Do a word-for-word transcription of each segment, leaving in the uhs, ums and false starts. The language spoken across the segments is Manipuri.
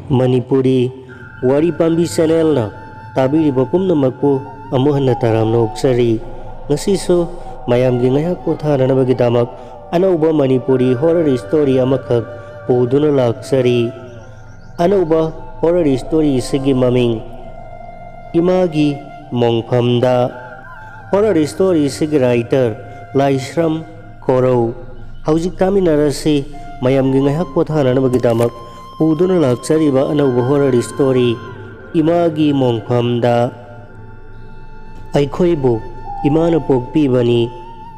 ꯃꯅꯤꯄꯨꯔꯤ ꯋꯥꯔꯤ ꯄꯥꯝꯕꯤ ꯆꯦꯅꯦꯜꯅ ꯇꯥꯕꯤꯔꯤꯕ ꯄꯨꯝꯅꯃꯛꯄꯨ ꯑꯃꯨꯛ ꯍꯟꯅ ꯇꯔꯥꯝꯅ ꯑꯣꯛꯆꯔꯤ꯫ ꯉꯁꯤꯁꯨ ꯃꯌꯥꯝꯒꯤ ꯉꯥꯏꯍꯥꯛ ꯄꯣꯊꯥꯅꯅꯕꯒꯤꯗꯃꯛ ꯑꯅꯧꯕ ꯃꯅꯤꯄꯨꯔꯤ ꯍꯣꯔꯔ ꯁ꯭ꯇꯣꯔꯤ ꯑꯃꯈꯛ ꯄꯨꯗꯨꯅ ꯂꯥꯛꯆꯔꯤ꯫ ꯑꯅꯧꯕ ꯍꯣꯔꯔ ꯁ꯭ꯇꯣꯔꯤ ꯑꯁꯤꯒꯤ ꯃꯃꯤꯡ ꯏꯃꯥꯒꯤ ꯃꯣꯡꯐꯝꯗ꯫ ꯍꯣꯔꯔ ꯁ꯭ꯇꯣꯔꯤ ꯑꯁꯤꯒꯤ ꯔꯥꯏꯇꯔ ꯂꯥꯏꯁ꯭ꯔꯝ ꯀꯣꯔꯧ꯫ ꯍꯧꯖꯤꯛ ꯇꯥꯃꯤꯟꯅꯔꯁꯤ ꯃꯌꯥꯝꯒꯤ ꯉꯥꯏꯍꯥꯛ ꯄꯣꯊꯥꯅꯅꯕꯒꯤꯗꯃꯛ ꯄꯨꯗꯨꯅ ꯂꯥꯛꯆꯔꯤꯕ ꯑꯅꯧꯕ ꯍꯣꯔꯔ ꯁ꯭ꯇꯣꯔꯤ ꯏꯃꯥꯒꯤ ꯃꯣꯡꯐꯝꯗ꯫ ꯑꯩꯈꯣꯏꯕꯨ ꯏꯃꯥꯅ ꯄꯣꯛꯄꯤꯕꯅꯤ꯫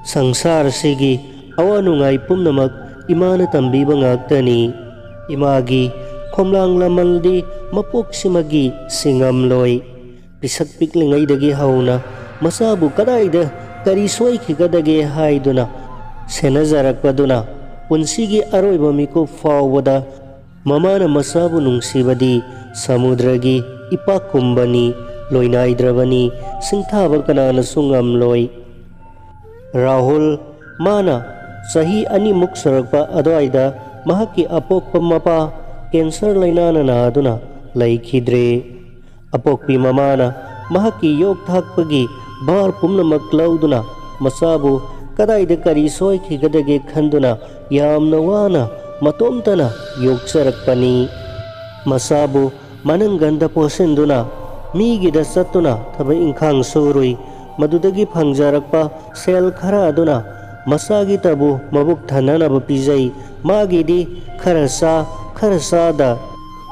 ꯁꯪꯁꯥꯔꯁꯤꯒꯤ ꯑꯋꯥ ꯅꯨꯡꯉꯥꯏ ꯄꯨꯝꯅꯃꯛ ꯏꯃꯥꯅ ꯇꯝꯕꯤꯕ ꯉꯥꯛꯇꯅꯤ꯫ ꯏꯃꯥꯒꯤ ꯈꯣꯝꯂꯥꯡ ꯂꯃꯜꯗꯤ ꯃꯄꯣꯛꯁꯤꯃꯒꯤ ꯁꯤꯡꯉꯝꯂꯣꯏ꯫ ꯄꯤꯁꯛ ꯄꯤꯛꯂꯤꯉꯩꯗꯒꯤ ꯍꯧꯅ ꯃꯆꯥꯕꯨ ꯀꯗꯥꯏꯗ ꯀꯔꯤ ꯁꯣꯏꯈꯤꯒꯗꯒꯦ ꯍꯥꯏꯗꯨꯅ ꯁꯦꯟꯅꯖꯔꯛꯄꯗꯨꯅ ꯄꯨꯟꯁꯤꯒꯤ ꯑꯔꯣꯏꯕ ꯃꯤꯀꯨꯞ ꯐꯥꯎꯕꯗ ꯃꯃꯥꯅ ꯃꯆꯥꯕꯨ ꯅꯨꯡꯁꯤꯕꯗꯤ ꯁꯃꯨꯗ꯭ꯔꯒꯤ ꯏꯄꯥꯛꯀꯨꯝꯕꯅꯤ, ꯂꯣꯏꯅꯥꯏꯗ꯭ꯔꯕꯅꯤ, ꯁꯤꯡꯊꯥꯕ ꯀꯅꯥꯅꯁꯨ ꯉꯝꯂꯣꯏ꯫ ꯔꯥꯍꯨꯜ, ꯃꯥꯅ ꯆꯍꯤ ꯑꯅꯤꯃꯨꯛ ꯁꯨꯔꯛꯄ ꯑꯗꯨꯋꯥꯏꯗ ꯃꯍꯥꯛꯀꯤ ꯑꯄꯣꯛꯄ ꯃꯄꯥ ꯀꯦꯟꯁꯔ ꯂꯥꯏꯅꯥꯅ ꯅꯥꯗꯨꯅ ꯂꯩꯈꯤꯗ꯭ꯔꯦ꯫ ꯑꯄꯣꯛꯄꯤ ꯃꯃꯥꯅ ꯃꯍꯥꯛꯀꯤ ꯌꯣꯛ ꯊꯥꯛꯄꯒꯤ ꯚꯥꯔ ꯄꯨꯝꯅꯃꯛ ꯂꯧꯗꯨꯅ ꯃꯆꯥꯕꯨ ꯀꯗꯥꯏꯗ ꯀꯔꯤ ꯁꯣꯏꯈꯤꯒꯗꯒꯦ ꯈꯟꯗꯨꯅ ꯌꯥꯝꯅ ꯋꯥꯅ ꯃꯇꯣꯝꯇꯅ ꯌꯣꯛꯆꯔꯛꯄꯅꯤ꯫ ꯃꯆꯥꯕꯨ ꯃꯅꯪꯒꯟꯗ ꯄꯣꯠꯁꯤꯟꯗꯨꯅ ꯃꯤꯒꯤꯗ ꯆꯠꯇꯨꯅ ꯊꯕꯛ ꯏꯪꯈꯥꯡ ꯁꯨꯔꯨꯏ꯫ ꯃꯗꯨꯗꯒꯤ ꯐꯪꯖꯔꯛꯄ ꯁꯦꯜ ꯈꯔ ꯑꯗꯨꯅ ꯃꯆꯥꯒꯤꯇꯕꯨ ꯃꯕꯨꯛ ꯊꯟꯅꯅꯕ ꯄꯤꯖꯩ꯫ ꯃꯥꯒꯤꯗꯤ ꯈꯔ ꯆꯥ, ꯈꯔ ꯆꯥꯗ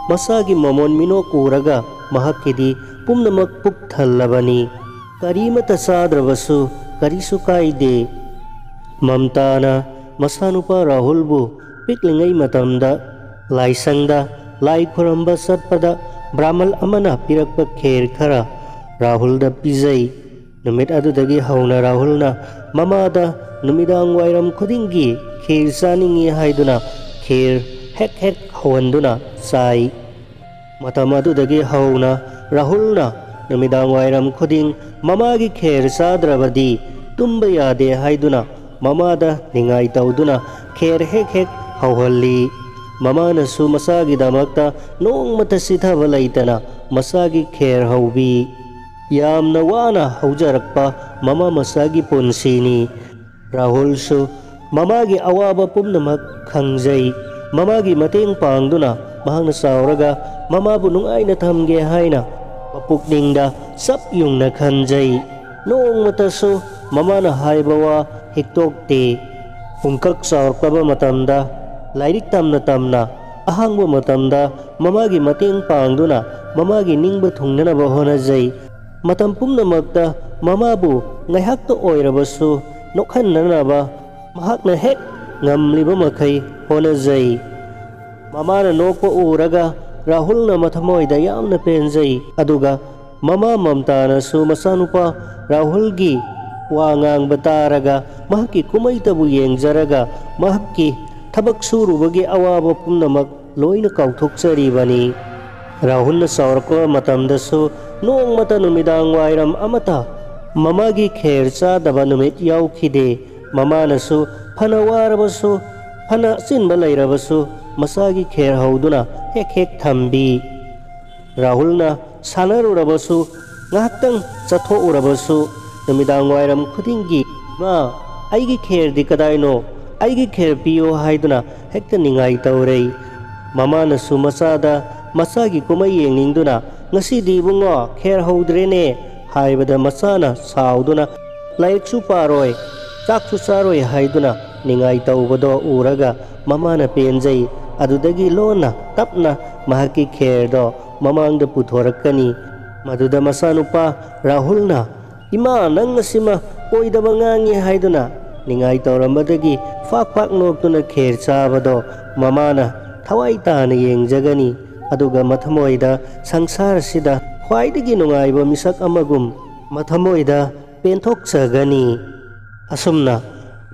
ꯃꯆꯥꯒꯤ ꯃꯃꯣꯟ ꯃꯤꯅꯣꯛ ꯎꯔꯒ ꯃꯍꯥꯛꯀꯤꯗꯤ ꯄꯨꯝꯅꯃꯛ ꯄꯨꯛ ꯊꯜꯂꯕꯅꯤ꯫ ꯀꯔꯤꯃꯠꯇ ꯆꯥꯗ꯭ꯔꯕꯁꯨ ꯀꯔꯤꯁꯨ ꯀꯥꯏꯗꯦ꯫ ꯃꯝꯇꯥꯅ ꯃꯆꯥꯅꯨꯄꯥ ꯔꯥꯍꯨꯜꯕꯨ ꯄꯤꯛꯂꯤꯉꯩ ꯃꯇꯝꯗ ꯂꯥꯏꯁꯪꯗ ꯂꯥꯏ ꯈꯨꯔꯨꯝꯕ ꯆꯠꯄꯗ ꯕ꯭ꯔꯥꯍꯃꯜ ꯑꯃꯅ ꯄꯤꯔꯛꯄ ꯈꯦꯔ ꯈꯔ ꯔꯥꯍꯨꯜꯗ ꯄꯤꯖꯩ꯫ ꯅꯨꯃꯤꯠ ꯑꯗꯨꯗꯒꯤ ꯍꯧꯅ ꯔꯥꯍꯨꯜꯅ ꯃꯃꯥꯗ ꯅꯨꯃꯤꯗꯥꯡ ꯋꯥꯏꯔꯝ ꯈꯨꯗꯤꯡꯒꯤ ꯈꯦꯔ ꯆꯥꯅꯤꯡꯏ ꯍꯥꯏꯗꯨꯅ ꯈꯦꯔ ꯍꯦꯛ ꯍꯦꯛ ꯍꯧꯍꯟꯗꯨꯅ ꯆꯥꯏ꯫ ꯃꯇꯝ ꯑꯗꯨꯗꯒꯤ ꯍꯧꯅ ꯔꯥꯍꯨꯜꯅ ꯅꯨꯃꯤꯗꯥꯡ ꯋꯥꯏꯔꯝ ꯈꯨꯗꯤꯡ ꯃꯃꯥꯒꯤ ꯈꯦꯔ ꯆꯥꯗ꯭ꯔꯕꯗꯤ ꯇꯨꯝꯕ ꯌꯥꯗꯦ ꯍꯥꯏꯗꯨꯅ ꯃꯃꯥꯗ ꯅꯤꯡꯉꯥꯏ ꯇꯧꯗꯨꯅ ꯈꯦꯔ ꯍꯦꯛ ꯍꯦꯛ ꯍꯧꯍꯜꯂꯤ꯫ ꯃꯃꯥꯅꯁꯨ ꯃꯆꯥꯒꯤꯗꯃꯛꯇ ꯅꯣꯡꯃꯇ ꯆꯤꯊꯕ ꯂꯩꯇꯅ ꯃꯆꯥꯒꯤ ꯈꯦꯔ ꯍꯧꯕꯤ꯫ ꯌꯥꯝꯅ ꯋꯥꯅ ꯍꯧꯖꯔꯛꯄ ꯃꯃꯥ ꯃꯆꯥꯒꯤ ꯄꯨꯟꯁꯤꯅꯤ꯫ ꯔꯥꯍꯨꯜꯁꯨ ꯃꯃꯥꯒꯤ ꯑꯋꯥꯕ ꯄꯨꯝꯅꯃꯛ ꯈꯪꯖꯩ꯫ ꯃꯃꯥꯒꯤ ꯃꯇꯦꯡ ꯄꯥꯡꯗꯨꯅ ꯃꯍꯥꯛꯅ ꯆꯥꯎꯔꯒ ꯃꯃꯥꯕꯨ ꯅꯨꯡꯉꯥꯏꯅ ꯊꯝꯒꯦ ꯍꯥꯏꯅ ꯃꯄꯨꯛꯅꯤꯡꯗ ꯆꯞ ꯌꯨꯡꯅ ꯈꯟꯖꯩ꯫ ꯅꯣꯡꯃꯇꯁꯨ ꯃꯃꯥꯅ ꯍꯥꯏꯕ ꯋꯥ ꯍꯤꯛꯇꯣꯛꯇꯦ꯫ ꯄꯨꯡꯀꯛ ꯆꯥꯎꯔꯛꯂꯕ ꯃꯇꯝꯗ ꯂꯥꯏꯔꯤꯛ ꯇꯝꯅ ꯇꯝꯅ ꯑꯍꯥꯡꯕ ꯃꯇꯝꯗ ꯃꯃꯥꯒꯤ ꯃꯇꯦꯡ ꯄꯥꯡꯗꯨꯅ ꯃꯃꯥꯒꯤ ꯅꯤꯡꯕ ꯊꯨꯡꯅꯅꯕ ꯍꯣꯠꯅꯖꯩ꯫ ꯃꯇꯝ ꯄꯨꯝꯅꯃꯛꯇ ꯃꯃꯥꯕꯨ ꯉꯥꯏꯍꯥꯛꯇ ꯑꯣꯏꯔꯕꯁꯨ ꯅꯣꯛꯍꯟꯅꯅꯕ ꯃꯍꯥꯛꯅ ꯍꯦꯛ ꯉꯝꯂꯤꯕ ꯃꯈꯩ ꯍꯣꯠꯅꯖꯩ꯫ ꯃꯃꯥꯅ ꯅꯣꯛꯄ ꯎꯔꯒ ꯔꯥꯍꯨꯜꯅ ꯃꯊꯃꯣꯏꯗ ꯌꯥꯝꯅ ꯄꯦꯟꯖꯩ꯫ ꯑꯗꯨꯒ ꯃꯃꯥ ꯃꯝꯇꯥꯅꯁꯨ ꯃꯆꯥꯅꯨꯄꯥ ꯔꯥꯍꯨꯜꯒꯤ ꯋꯥ ꯉꯥꯡꯕ ꯇꯥꯔꯒ ꯃꯍꯥꯛꯀꯤ ꯀꯨꯝꯍꯩꯇꯕꯨ ꯌꯦꯡꯖꯔꯒ ꯃꯍꯥꯛꯀꯤ ꯊꯕꯛ ꯁꯨꯔꯨꯕꯒꯤ ꯑꯋꯥꯕ ꯄꯨꯝꯅꯃꯛ ꯂꯣꯏꯅ ꯀꯥꯎꯊꯣꯛꯆꯔꯤꯕꯅꯤ꯫ ꯔꯥꯍꯨꯜꯅ ꯆꯥꯎꯔꯛꯄ ꯃꯇꯝꯗꯁꯨ ꯅꯣꯡꯃꯇ ꯅꯨꯃꯤꯗꯥꯡ ꯋꯥꯏꯔꯝ ꯑꯃꯇ ꯃꯃꯥꯒꯤ ꯈꯦꯔ ꯆꯥꯗꯕ ꯅꯨꯃꯤꯠ ꯌꯥꯎꯈꯤꯗꯦ꯫ ꯃꯃꯥꯅꯁꯨ ꯐꯅ ꯋꯥꯔꯕꯁꯨ, ꯐꯅ ꯑꯆꯤꯟꯕ ꯂꯩꯔꯕꯁꯨ ꯃꯆꯥꯒꯤ ꯈꯦꯔ ꯍꯧꯗꯨꯅ ꯍꯦꯛ ꯍꯦꯛ ꯊꯝꯕꯤ꯫ ꯔꯥꯍꯨꯜꯅ ꯁꯥꯟꯅꯔꯨꯔꯕꯁꯨ, ꯉꯥꯏꯍꯥꯛꯇꯪ ꯆꯠꯊꯣꯛꯎꯔꯕꯁꯨ, ꯅꯨꯃꯤꯗꯥꯡ ꯋꯥꯏꯔꯝ ꯈꯨꯗꯤꯡꯒꯤ, "ꯏꯃꯥ, ꯑꯩꯒꯤ ꯈꯦꯔꯗꯤ ꯀꯗꯥꯏꯅꯣ? ꯑꯩꯒꯤ ꯈꯦꯔ ꯄꯤꯌꯣ" ꯍꯥꯏꯗꯨꯅ ꯍꯦꯛꯇ ꯅꯤꯡꯉꯥꯏ ꯇꯧꯔꯩ꯫ ꯃꯃꯥꯅꯁꯨ ꯃꯆꯥꯗ ꯃꯆꯥꯒꯤ ꯀꯨꯝꯍꯩ ꯌꯦꯡꯅꯤꯡꯗꯨꯅ, "ꯉꯁꯤꯗꯤ ꯏꯕꯨꯡꯉꯣ, ꯈꯦꯔ ꯍꯧꯗ꯭ꯔꯦꯅꯦ" ꯍꯥꯏꯕꯗ ꯃꯆꯥꯅ ꯁꯥꯎꯗꯨꯅ, "ꯂꯥꯏꯔꯤꯛꯁꯨ ꯄꯥꯔꯣꯏ, ꯆꯥꯛꯁꯨ ꯆꯥꯔꯣꯏ" ꯍꯥꯏꯗꯨꯅ ꯅꯤꯡꯉꯥꯏ ꯇꯧꯕꯗꯣ ꯎꯔꯒ ꯃꯃꯥꯅ ꯄꯦꯟꯖꯩ꯫ ꯑꯗꯨꯗꯒꯤ ꯂꯣꯟꯅ ꯇꯞꯅ ꯃꯍꯥꯛꯀꯤ ꯈꯦꯔꯗꯣ ꯃꯃꯥꯡꯗ ꯄꯨꯊꯣꯔꯛꯀꯅꯤ꯫ ꯃꯗꯨꯗ ꯃꯆꯥꯅꯨꯄꯥ ꯔꯥꯍꯨꯜꯅ, "ꯏꯃꯥ, ꯅꯪ ꯑꯁꯤꯃ ꯑꯣꯏꯗꯕ ꯉꯥꯡꯉꯤ" ꯍꯥꯏꯗꯨꯅ ꯅꯤꯡꯉꯥꯏ ꯇꯧꯔꯝꯕꯗꯒꯤ ꯐꯥꯛ ꯐꯥꯛ ꯅꯣꯛꯇꯨꯅ ꯈꯦꯔ ꯆꯥꯕꯗꯣ ꯃꯃꯥꯅ ꯊꯋꯥꯏ ꯇꯥꯅ ꯌꯦꯡꯖꯒꯅꯤ꯫ ꯑꯗꯨꯒ ꯃꯊꯃꯣꯏꯗ ꯁꯪꯁꯥꯔꯁꯤꯗ ꯈ꯭ꯋꯥꯏꯗꯒꯤ ꯅꯨꯡꯉꯥꯏꯕ ꯃꯤꯁꯛ ꯑꯃꯒꯨꯝ ꯃꯊꯃꯣꯏꯗ ꯄꯦꯟꯊꯣꯛꯆꯒꯅꯤ꯫ ꯑꯁꯨꯝꯅ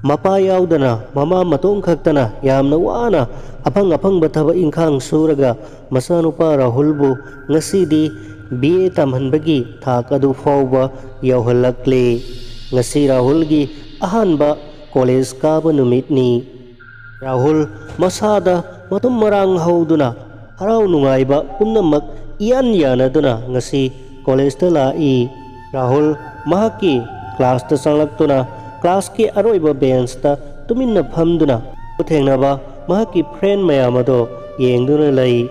ꯃꯄꯥ ꯌꯥꯎꯗꯅ ꯃꯃꯥ ꯃꯇꯣꯝ ꯈꯛꯇꯅ ꯌꯥꯝꯅ ꯋꯥꯅ ꯑꯐꯪ ꯑꯐꯪꯕ ꯊꯕꯛ ꯏꯪꯈꯥꯡ ꯁꯨꯔꯒ ꯃꯆꯥꯅꯨꯄꯥ ꯔꯥꯍꯨꯜꯕꯨ ꯉꯁꯤꯗꯤ ꯕꯤ ꯑꯦ ꯇꯝꯍꯟꯕꯒꯤ ꯊꯥꯛ ꯑꯗꯨ ꯐꯥꯎꯕ ꯌꯧꯍꯜꯂꯛꯂꯦ꯫ ꯉꯁꯤ ꯔꯥꯍꯨꯜꯒꯤ ꯑꯍꯥꯟꯕ ꯀꯣꯂꯦꯖ ꯀꯥꯕ ꯅꯨꯃꯤꯠꯅꯤ꯫ ꯔꯥꯍꯨꯜ ꯃꯁꯥꯗ ꯃꯇꯨꯝ ꯃꯔꯥꯡ ꯍꯧꯗꯨꯅ ꯍꯔꯥꯎ ꯅꯨꯡꯉꯥꯏꯕ ꯄꯨꯝꯅꯃꯛ ꯏꯌꯥꯟ ꯌꯥꯅꯗꯨꯅ ꯉꯁꯤ ꯀꯣꯂꯦꯖꯇ ꯂꯥꯛꯏ꯫ ꯔꯥꯍꯨꯜ ꯃꯍꯥꯛꯀꯤ ꯀ꯭ꯂꯥꯁꯇ ꯆꯪꯂꯛꯇꯨꯅ ꯀ꯭ꯂꯥꯁꯀꯤ ꯑꯔꯣꯏꯕ ꯕꯦꯟꯁꯇ ꯇꯨꯃꯤꯟꯅ ꯐꯝꯗꯨꯅ ꯊꯦꯡꯅꯕ ꯃꯍꯥꯛꯀꯤ ꯐ꯭ꯔꯦꯟ ꯃꯌꯥꯝ ꯑꯗꯣ ꯌꯦꯡꯗꯨꯅ ꯂꯩ꯫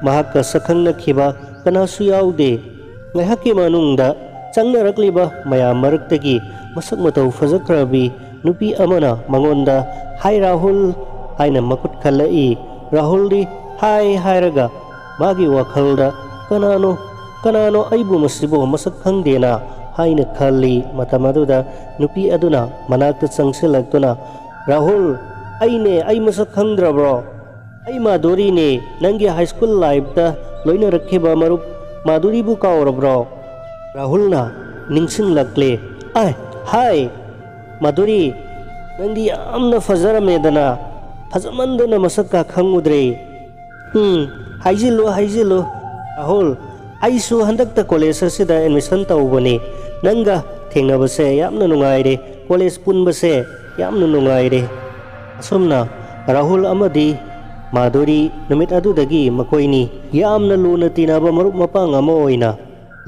ꯃꯍꯥꯛꯀ ꯁꯛꯈꯪꯅꯈꯤꯕ ꯀꯅꯥꯁꯨ ꯌꯥꯎꯗꯦ꯫ ꯉꯥꯏꯍꯥꯛꯀꯤ ꯃꯅꯨꯡꯗ ꯆꯪꯅꯔꯛꯂꯤꯕ ꯃꯌꯥꯝ ꯃꯔꯛꯇꯒꯤ ꯃꯁꯛ ꯃꯇꯧ ꯐꯖꯈ꯭ꯔꯕꯤ ꯅꯨꯄꯤ ꯑꯃꯅ ꯃꯉꯣꯟꯗ "ꯍꯥꯏ ꯔꯥꯍꯨꯜ" ꯍꯥꯏꯅ ꯃꯈꯨꯠ ꯈꯜꯂꯛꯏ꯫ ꯔꯥꯍꯨꯜꯗꯤ "ꯍꯥꯏ" ꯍꯥꯏꯔꯒ ꯃꯥꯒꯤ ꯋꯥꯈꯜꯗ "ꯀꯅꯥꯅꯣ, ꯀꯅꯥꯅꯣ ꯑꯩꯕꯨ ꯃꯁꯤꯕꯨ ꯃꯁꯛ ꯈꯪꯗꯦꯅ?" ꯍꯥꯏꯅ ꯈꯜꯂꯤ꯫ ꯃꯇꯝ ꯑꯗꯨꯗ ꯅꯨꯄꯤ ꯑꯗꯨꯅ ꯃꯅꯥꯛꯇ ꯆꯪꯁꯤꯜꯂꯛꯇꯨꯅ, "ꯔꯥꯍꯨꯜ, ꯑꯩꯅꯦ, ꯑꯩ ꯃꯁꯛ ꯈꯪꯗ꯭ꯔꯕ꯭ꯔꯣ? ꯑꯩ ꯃꯥꯙꯨꯔꯤꯅꯦ, ꯅꯪꯒꯤ ꯍꯥꯏ ꯁ꯭ꯀꯨꯜ ꯂꯥꯏꯐꯇ ꯂꯣꯏꯅꯔꯛꯈꯤꯕ ꯃꯔꯨꯞ ꯃꯥꯙꯨꯔꯤꯕꯨ ꯀꯥꯎꯔꯕ꯭ꯔꯣ?" ꯔꯥꯍꯨꯜꯅ ꯅꯤꯡꯁꯤꯡꯂꯛꯂꯦ꯫ "ꯑꯥꯏ, ꯍꯥꯏ, ꯃꯥꯙꯨꯔꯤ, ꯅꯪꯗꯤ ꯌꯥꯝꯅ ꯐꯖꯔꯝꯃꯦꯗꯅ, ꯐꯖꯃꯟꯗꯅ ꯃꯁꯛꯀ ꯈꯪꯉꯨꯗ꯭ꯔꯦ꯫" "ꯎꯝ, ꯍꯥꯏꯖꯤꯜꯂꯨ, ꯍꯥꯏꯖꯤꯜꯂꯨ, ꯔꯥꯍꯨꯜ, ꯑꯩꯁꯨ ꯍꯟꯗꯛꯇ ꯀꯣꯂꯦꯖ ꯑꯁꯤꯗ ꯑꯦꯗꯃꯤꯁꯟ ꯇꯧꯕꯅꯤ꯫ ꯅꯪꯒ ꯊꯦꯡꯅꯕꯁꯦ ꯌꯥꯝꯅ ꯅꯨꯡꯉꯥꯏꯔꯦ, ꯀꯣꯂꯦꯖ ꯄꯨꯟꯕꯁꯦ ꯌꯥꯝꯅ ꯅꯨꯡꯉꯥꯏꯔꯦ꯫" ꯑꯁꯨꯝꯅ ꯔꯥꯍꯨꯜ ꯑꯃꯗꯤ ꯃꯥꯙꯨꯔꯤ ꯅꯨꯃꯤꯠ ꯑꯗꯨꯗꯒꯤ ꯃꯈꯣꯏꯅꯤ ꯌꯥꯝꯅ ꯂꯨꯅ ꯇꯤꯟꯅꯕ ꯃꯔꯨꯞ ꯃꯄꯥꯡ ꯑꯃ ꯑꯣꯏꯅ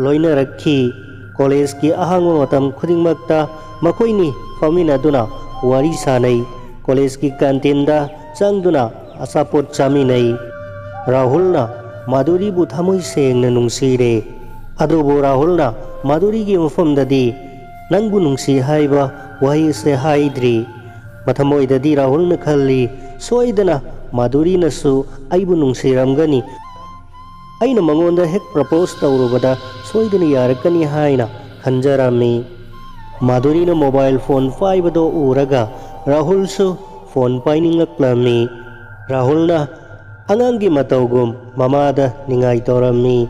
ꯂꯣꯏꯅꯔꯛꯈꯤ꯫ ꯀꯣꯂꯦꯖꯀꯤ ꯑꯍꯥꯡꯕ ꯃꯇꯝ ꯈꯨꯗꯤꯡꯃꯛꯇ ꯃꯈꯣꯏꯅꯤ ꯐꯝꯃꯤꯟꯅꯗꯨꯅ ꯋꯥꯔꯤ ꯁꯥꯅꯩ꯫ ꯀꯣꯂꯦꯖꯀꯤ ꯀꯦꯟꯇꯤꯟꯗ ꯆꯪꯗꯨꯅ ꯑꯆꯥꯄꯣꯠ ꯆꯥꯃꯤꯟꯅꯩ꯫ ꯔꯥꯍꯨꯜꯅ ꯃꯥꯙꯨꯔꯤꯕꯨ ꯊꯃꯣꯏ ꯁꯦꯡꯅ ꯅꯨꯡꯁꯤꯔꯦ꯫ ꯑꯗꯨꯕꯨ ꯔꯥꯍꯨꯜꯅ ꯃꯥꯙꯨꯔꯤꯒꯤ ꯃꯐꯝꯗꯗꯤ "ꯅꯪꯕꯨ ꯅꯨꯡꯁꯤ" ꯍꯥꯏꯕ ꯋꯥꯍꯩ ꯑꯁꯦ ꯍꯥꯏꯗ꯭ꯔꯤ꯫ ꯃꯊꯃꯣꯏꯗꯗꯤ ꯔꯥꯍꯨꯜꯅ ꯈꯜꯂꯤ, "ꯁꯣꯏꯗꯅ ꯃꯥꯙꯨꯔꯤꯅꯁꯨ ꯑꯩꯕꯨ ꯅꯨꯡꯁꯤꯔꯝꯒꯅꯤ꯫ ꯑꯩꯅ ꯃꯉꯣꯟꯗ ꯍꯦꯛ ꯄ꯭ꯔꯄꯣꯁ ꯇꯧꯔꯨꯕꯗ ꯁꯣꯏꯗꯅ ꯌꯥꯔꯛꯀꯅꯤ" ꯍꯥꯏꯅ ꯈꯟꯖꯔꯝꯃꯤ꯫ ꯃꯥꯙꯨꯔꯤꯅ ꯃꯣꯕꯥꯏꯜ ꯐꯣꯟ ꯄꯥꯏꯕꯗꯣ ꯎꯔꯒ ꯔꯥꯍꯨꯜꯁꯨ ꯐꯣꯟ ꯄꯥꯏꯅꯤꯡꯂꯛꯂꯝꯃꯤ꯫ ꯔꯥꯍꯨꯜꯅ ꯑꯉꯥꯡꯒꯤ ꯃꯇꯧꯒꯨꯝ ꯃꯃꯥꯗ ꯅꯤꯡꯉꯥꯏ ꯇꯧꯔꯝꯃꯤ꯫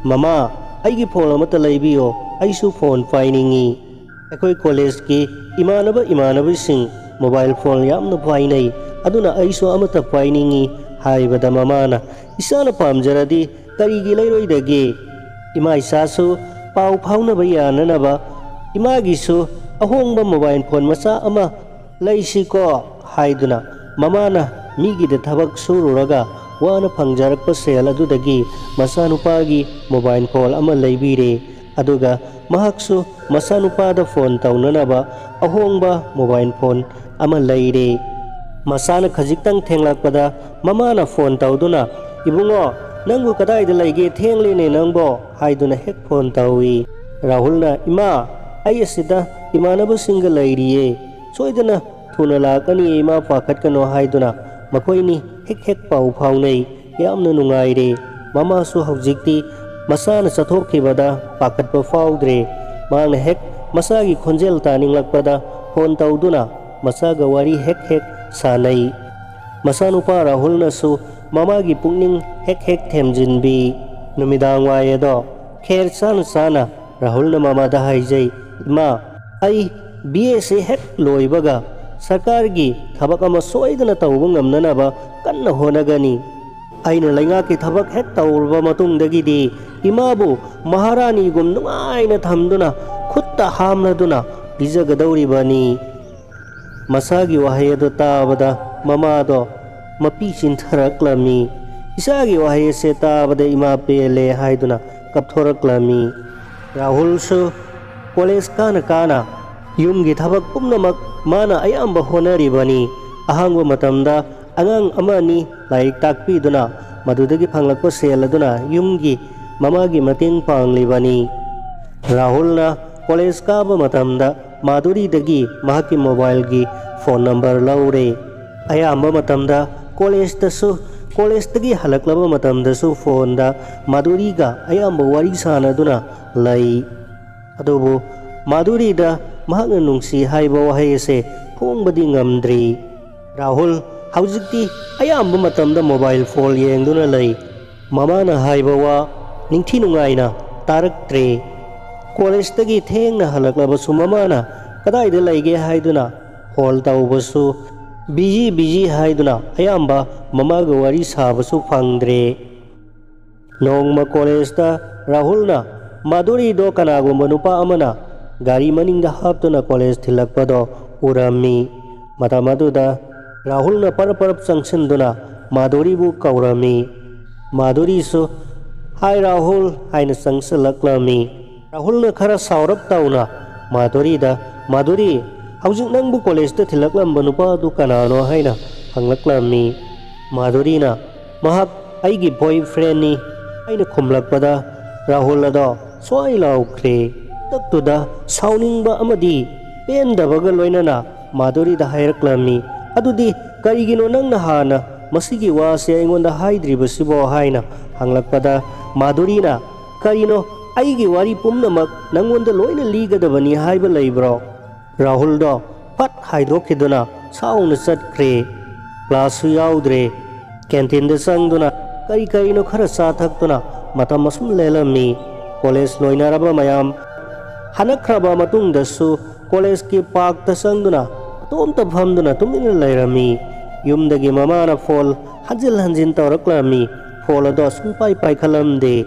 "ꯃꯃꯥ, ꯑꯩꯒꯤ ꯐꯣꯟ ꯑꯃꯠꯇ ꯂꯩꯕꯤꯌꯣ, ꯑꯩꯁꯨ ꯐꯣꯟ ꯄꯥꯏꯅꯤꯡꯏ꯫ ꯑꯩꯈꯣꯏ ꯀꯣꯂꯦꯖꯀꯤ ꯏꯃꯥꯟꯅꯕ ꯏꯃꯥꯟꯅꯕꯤꯁꯤꯡ ꯃꯣꯕꯥꯏꯜ ꯐꯣꯟ ꯌꯥꯝꯅ ꯄꯥꯏꯅꯩ, ꯑꯗꯨꯅ ꯑꯩꯁꯨ ꯑꯃꯠꯇ ꯄꯥꯏꯅꯤꯡꯏ" ꯍꯥꯏꯕꯗ ꯃꯃꯥꯅ, "ꯏꯆꯥꯅ ꯄꯥꯝꯖꯔꯗꯤ ꯀꯔꯤꯒꯤ ꯂꯩꯔꯣꯏꯗꯒꯦ? ꯏꯃꯥ ꯏꯆꯥꯁꯨ ꯄꯥꯎ ꯐꯥꯎꯅꯕ ꯌꯥꯅꯅꯕ ꯏꯃꯥꯒꯤꯁꯨ ꯑꯍꯣꯡꯕ ꯃꯣꯕꯥꯏꯜ ꯐꯣꯟ ꯃꯆꯥ ꯑꯃ ꯂꯩꯁꯤꯀꯣ" ꯍꯥꯏꯗꯨꯅ ꯃꯃꯥꯅ ꯃꯤꯒꯤꯗ ꯊꯕꯛ ꯁꯨꯔꯨꯔꯒ ꯋꯥꯅ ꯐꯪꯖꯔꯛꯄ ꯁꯦꯜ ꯑꯗꯨꯗꯒꯤ ꯃꯆꯥꯅꯨꯄꯥꯒꯤ ꯃꯣꯕꯥꯏꯜ ꯐꯣꯟ ꯑꯃ ꯂꯩꯕꯤꯔꯦ꯫ ꯑꯗꯨꯒ ꯃꯍꯥꯛꯁꯨ ꯃꯆꯥꯅꯨꯄꯥꯗ ꯐꯣꯟ ꯇꯧꯅꯅꯕ ꯑꯍꯣꯡꯕ ꯃꯣꯕꯥꯏꯜ ꯐꯣꯟ ꯑꯃ ꯂꯩꯔꯦ꯫ ꯃꯆꯥꯅ ꯈꯖꯤꯛꯇꯪ ꯊꯦꯡꯂꯛꯄꯗ ꯃꯃꯥꯅ ꯐꯣꯟ ꯇꯧꯗꯨꯅ, "ꯏꯕꯨꯡꯉꯣ, ꯅꯪꯕꯨ ꯀꯗꯥꯏꯗ ꯂꯩꯒꯦ? ꯊꯦꯡꯂꯦꯅꯦ ꯅꯪꯕꯣ?" ꯍꯥꯏꯗꯨꯅ ꯍꯦꯛ ꯐꯣꯟ ꯇꯧꯏ꯫ ꯔꯥꯍꯨꯜꯅ, "ꯏꯃꯥ, ꯑꯩ ꯑꯁꯤꯗ ꯏꯃꯥꯟꯅꯕꯁꯤꯡꯒ ꯂꯩꯔꯤꯌꯦ꯫ ꯁꯣꯏꯗꯅ ꯊꯨꯅ ꯂꯥꯛꯀꯅꯤ, ꯏꯃꯥ, ꯄꯥꯈꯠꯀꯅꯣ" ꯍꯥꯏꯗꯨꯅ ꯃꯈꯣꯏꯅꯤ ꯍꯦꯛ ꯍꯦꯛ ꯄꯥꯎ ꯐꯥꯎꯅꯩ꯫ ꯌꯥꯝꯅ ꯅꯨꯡꯉꯥꯏꯔꯦ꯫ ꯃꯃꯥꯁꯨ ꯍꯧꯖꯤꯛꯇꯤ ꯃꯆꯥꯅ ꯆꯠꯊꯣꯛꯈꯤꯕꯗ ꯄꯥꯈꯠꯄ ꯐꯥꯎꯗ꯭ꯔꯦ꯫ ꯃꯍꯥꯛꯅ ꯍꯦꯛ ꯃꯆꯥꯒꯤ ꯈꯣꯟꯖꯦꯜ ꯇꯥꯅꯤꯡꯂꯛꯄꯗ ꯐꯣꯟ ꯇꯧꯗꯨꯅ ꯃꯆꯥꯒ ꯋꯥꯔꯤ ꯍꯦꯛ ꯍꯦꯛ ꯁꯥꯟꯅꯩ꯫ ꯃꯆꯥꯅꯨꯄꯥ ꯔꯥꯍꯨꯜꯅꯁꯨ ꯃꯃꯥꯒꯤ ꯄꯨꯛꯅꯤꯡ ꯍꯦꯛ ꯍꯦꯛ ꯊꯦꯝꯖꯤꯟꯕꯤ꯫ ꯅꯨꯃꯤꯗꯥꯡ ꯋꯥꯏ ꯑꯗꯣ ꯈꯦꯔ ꯆꯥꯅ ꯆꯥꯅ ꯔꯥꯍꯨꯜꯅ ꯃꯃꯥꯗ ꯍꯥꯏꯖꯩ, "ꯏꯃꯥ, ꯑꯩ ꯕꯤ ꯑꯦꯁꯤ ꯍꯦꯛ ꯂꯣꯏꯕꯒ ꯁꯔꯀꯥꯔꯒꯤ ꯊꯕꯛ ꯑꯃ ꯁꯣꯏꯗꯅ ꯇꯧꯕ ꯉꯝꯅꯅꯕ ꯀꯟꯅ ꯍꯣꯠꯅꯒꯅꯤ꯫ ꯑꯩꯅ ꯂꯩꯉꯥꯛꯀꯤ ꯊꯕꯛ ꯍꯦꯛ ꯇꯧꯔꯕ ꯃꯇꯨꯡꯗꯒꯤꯗꯤ ꯏꯃꯥꯕꯨ ꯃꯍꯥꯔꯥꯅꯤꯒꯨꯝ ꯅꯨꯡꯉꯥꯏꯅ ꯊꯝꯗꯨꯅ ꯈꯨꯠꯇ ꯍꯥꯝꯂꯗꯨꯅ ꯄꯤꯖꯒꯗꯧꯔꯤꯕꯅꯤ"꯫ ꯃꯆꯥꯒꯤ ꯋꯥꯍꯩ ꯑꯗꯨ ꯇꯥꯕꯗ ꯃꯃꯥꯗꯣ ꯃꯄꯤ ꯆꯤꯟꯊꯔꯛꯂꯝꯃꯤ꯫ "ꯏꯆꯥꯒꯤ ꯋꯥꯍꯩ ꯑꯁꯦ ꯇꯥꯕꯗ ꯏꯃꯥ ꯄꯦꯜꯂꯦ" ꯍꯥꯏꯗꯨꯅ ꯀꯞꯊꯣꯔꯛꯂꯝꯃꯤ꯫ ꯔꯥꯍꯨꯜꯁꯨ ꯀꯣꯂꯦꯖ ꯀꯥꯅ ꯀꯥꯅ ꯌꯨꯝꯒꯤ ꯊꯕꯛ ꯄꯨꯝꯅꯃꯛ ꯃꯥꯅ ꯑꯌꯥꯝꯕ ꯍꯣꯠꯅꯔꯤꯕꯅꯤ꯫ ꯑꯍꯥꯡꯕ ꯃꯇꯝꯗ ꯑꯉꯥꯡ ꯑꯃ ꯑꯅꯤ ꯂꯥꯏꯔꯤꯛ ꯇꯥꯛꯄꯤꯗꯨꯅ ꯃꯗꯨꯗꯒꯤ ꯐꯪꯂꯛꯄ ꯁꯦꯜ ꯑꯗꯨꯅ ꯌꯨꯝꯒꯤ ꯃꯃꯥꯒꯤ ꯃꯇꯦꯡ ꯄꯥꯡꯂꯤꯕꯅꯤ꯫ ꯔꯥꯍꯨꯜꯅ ꯀꯣꯂꯦꯖ ꯀꯥꯕ ꯃꯇꯝꯗ ꯃꯥꯗꯨꯔꯤꯗꯒꯤ ꯃꯍꯥꯛꯀꯤ ꯃꯣꯕꯥꯏꯜꯒꯤ ꯐꯣꯟ ꯅꯝꯕꯔ ꯂꯧꯔꯦ꯫ ꯑꯌꯥꯝꯕ ꯃꯇꯝꯗ ꯀꯣꯂꯦꯖꯇꯁꯨ, ꯀꯣꯂꯦꯖꯇꯒꯤ ꯍꯜꯂꯛꯂꯕ ꯃꯇꯝꯗꯁꯨ ꯐꯣꯟꯗ ꯃꯥꯗꯨꯔꯤꯒ ꯑꯌꯥꯝꯕ ꯋꯥꯔꯤ ꯁꯥꯟꯅꯗꯨꯅ ꯂꯩ꯫ ꯑꯗꯨꯕꯨ ꯃꯥꯗꯨꯔꯤꯗ ꯃꯍꯥꯛꯅ ꯅꯨꯡꯁꯤ ꯍꯥꯏꯕ ꯋꯥꯍꯩ ꯑꯁꯦ ꯐꯣꯡꯕꯗꯤ ꯉꯝꯗ꯭ꯔꯤ꯫ ꯔꯥꯍꯨꯜ ꯍꯧꯖꯤꯛꯇꯤ ꯑꯌꯥꯝꯕ ꯃꯇꯝꯗ ꯃꯣꯕꯥꯏꯜ ꯐꯣꯟ ꯌꯦꯡꯗꯨꯅ ꯂꯩ꯫ ꯃꯃꯥꯅ ꯍꯥꯏꯕ ꯋꯥ ꯅꯤꯡꯊꯤ ꯅꯨꯡꯉꯥꯏꯅ ꯇꯥꯔꯛꯇ꯭ꯔꯦ꯫ ꯀꯣꯂꯦꯖꯇꯒꯤ ꯊꯦꯡꯅ ꯍꯜꯂꯛꯂꯕꯁꯨ ꯃꯃꯥꯅ "ꯀꯗꯥꯏꯗ ꯂꯩꯒꯦ?" ꯍꯥꯏꯗꯨꯅ ꯐꯣꯟ ꯇꯧꯕꯁꯨ "ꯕꯤꯖꯤ, ꯕꯤꯖꯤ" ꯍꯥꯏꯗꯨꯅ ꯑꯌꯥꯝꯕ ꯃꯃꯥꯒ ꯋꯥꯔꯤ ꯁꯥꯕꯁꯨ ꯐꯪꯗ꯭ꯔꯦ꯫ ꯅꯣꯡꯃ ꯀꯣꯂꯦꯖꯇ ꯔꯥꯍꯨꯜꯅ ꯃꯥꯗꯨꯔꯤꯗꯣ ꯀꯅꯥꯒꯨꯝꯕ ꯅꯨꯄꯥ ꯑꯃꯅ ꯒꯥꯔꯤ ꯃꯅꯤꯡꯗ ꯍꯥꯞꯇꯨꯅ ꯀꯣꯂꯦꯖ ꯊꯤꯜꯂꯛꯄꯗꯣ ꯎꯔꯝꯃꯤ꯫ ꯃꯇꯝ ꯑꯗꯨꯗ ꯔꯥꯍꯨꯜꯅ ꯄꯔꯞ ꯄꯔꯞ ꯆꯪꯁꯤꯟꯗꯨꯅ ꯃꯥꯙꯨꯔꯤꯕꯨ ꯀꯧꯔꯝꯃꯤ꯫ ꯃꯥꯙꯨꯔꯤꯁꯨ "ꯍꯥꯏ ꯔꯥꯍꯨꯜ" ꯍꯥꯏꯅ ꯆꯪꯁꯤꯜꯂꯛꯂꯝꯃꯤ꯫ ꯔꯥꯍꯨꯜꯅ ꯈꯔ ꯁꯥꯎꯔꯞ ꯇꯧꯅ ꯃꯥꯙꯨꯔꯤꯗ, "ꯃꯥꯙꯨꯔꯤ, ꯍꯧꯖꯤꯛ ꯅꯪꯕꯨ ꯀꯣꯂꯦꯖꯇ ꯊꯤꯜꯂꯛꯂꯝꯕ ꯅꯨꯄꯥ ꯑꯗꯨ ꯀꯅꯥꯅꯣ?" ꯍꯥꯏꯅ ꯍꯪꯂꯛꯂꯝꯃꯤ꯫ ꯃꯥꯙꯨꯔꯤꯅ, "ꯃꯍꯥꯛ ꯑꯩꯒꯤ ꯕꯣꯏ ꯐ꯭ꯔꯦꯟꯅꯤ" ꯍꯥꯏꯅ ꯈꯨꯝꯂꯛꯄꯗ ꯔꯥꯍꯨꯜ ꯑꯗꯣ ꯁ꯭ꯋꯥꯏ ꯂꯥꯎꯈ꯭ꯔꯦ꯫ ꯈꯨꯗꯛꯇꯨꯗ ꯁꯥꯎꯅꯤꯡꯕ ꯑꯃꯗꯤ ꯄꯦꯟꯗꯕꯒ ꯂꯣꯏꯅꯅ ꯃꯥꯙꯨꯔꯤꯗ ꯍꯥꯏꯔꯛꯂꯝꯃꯤ, "ꯑꯗꯨꯗꯤ ꯀꯔꯤꯒꯤꯅꯣ ꯅꯪꯅ ꯍꯥꯟꯅ ꯃꯁꯤꯒꯤ ꯋꯥꯁꯦ ꯑꯩꯉꯣꯟꯗ ꯍꯥꯏꯗ꯭ꯔꯤꯕꯁꯤꯕꯣ?" ꯍꯥꯏꯅ ꯍꯪꯂꯛꯄꯗ ꯃꯥꯙꯨꯔꯤꯅ, "ꯀꯔꯤꯅꯣ, ꯑꯩꯒꯤ ꯋꯥꯔꯤ ꯄꯨꯝꯅꯃꯛ ꯅꯪꯉꯣꯟꯗ ꯂꯣꯏꯅ ꯂꯤꯒꯗꯕꯅꯤ ꯍꯥꯏꯕ ꯂꯩꯕ꯭ꯔꯣ?" ꯔꯥꯍꯨꯜꯗꯣ ꯐꯠ ꯍꯥꯏꯗꯣꯛꯈꯤꯗꯨꯅ ꯁꯥꯎꯅ ꯆꯠꯈ꯭ꯔꯦ꯫ ꯀ꯭ꯂꯥꯁꯁꯨ ꯌꯥꯎꯗ꯭ꯔꯦ꯫ ꯀꯦꯟꯇꯤꯟꯗ ꯆꯪꯗꯨꯅ ꯀꯔꯤ ꯀꯔꯤꯅꯣ ꯈꯔ ꯆꯥ ꯊꯛꯇꯨꯅ ꯃꯇꯝ ꯑꯁꯨꯝ ꯂꯦꯜꯂꯝꯃꯤ꯫ ꯀꯣꯂꯦꯖ ꯂꯣꯏꯅꯔꯕ ꯃꯌꯥꯝ ꯍꯜꯂꯛꯈ꯭ꯔꯕ ꯃꯇꯨꯡꯗꯁꯨ ꯀꯣꯂꯦꯖꯀꯤ ꯄꯥꯔꯛꯇ ꯆꯪꯗꯨꯅ ꯃꯇꯣꯝꯇ ꯐꯝꯗꯨꯅ ꯇꯨꯃꯤꯟꯅ ꯂꯩꯔꯝꯃꯤ꯫ ꯌꯨꯝꯗꯒꯤ ꯃꯃꯥꯅ ꯐꯣꯟ ꯍꯟꯖꯤꯟ ꯍꯟꯖꯤꯟ ꯇꯧꯔꯛꯂꯝꯃꯤ꯫ ꯐꯣꯟ ꯑꯗꯣ ꯁꯨꯡꯄꯥꯏ ꯄꯥꯏꯈꯠꯂꯝꯗꯦ꯫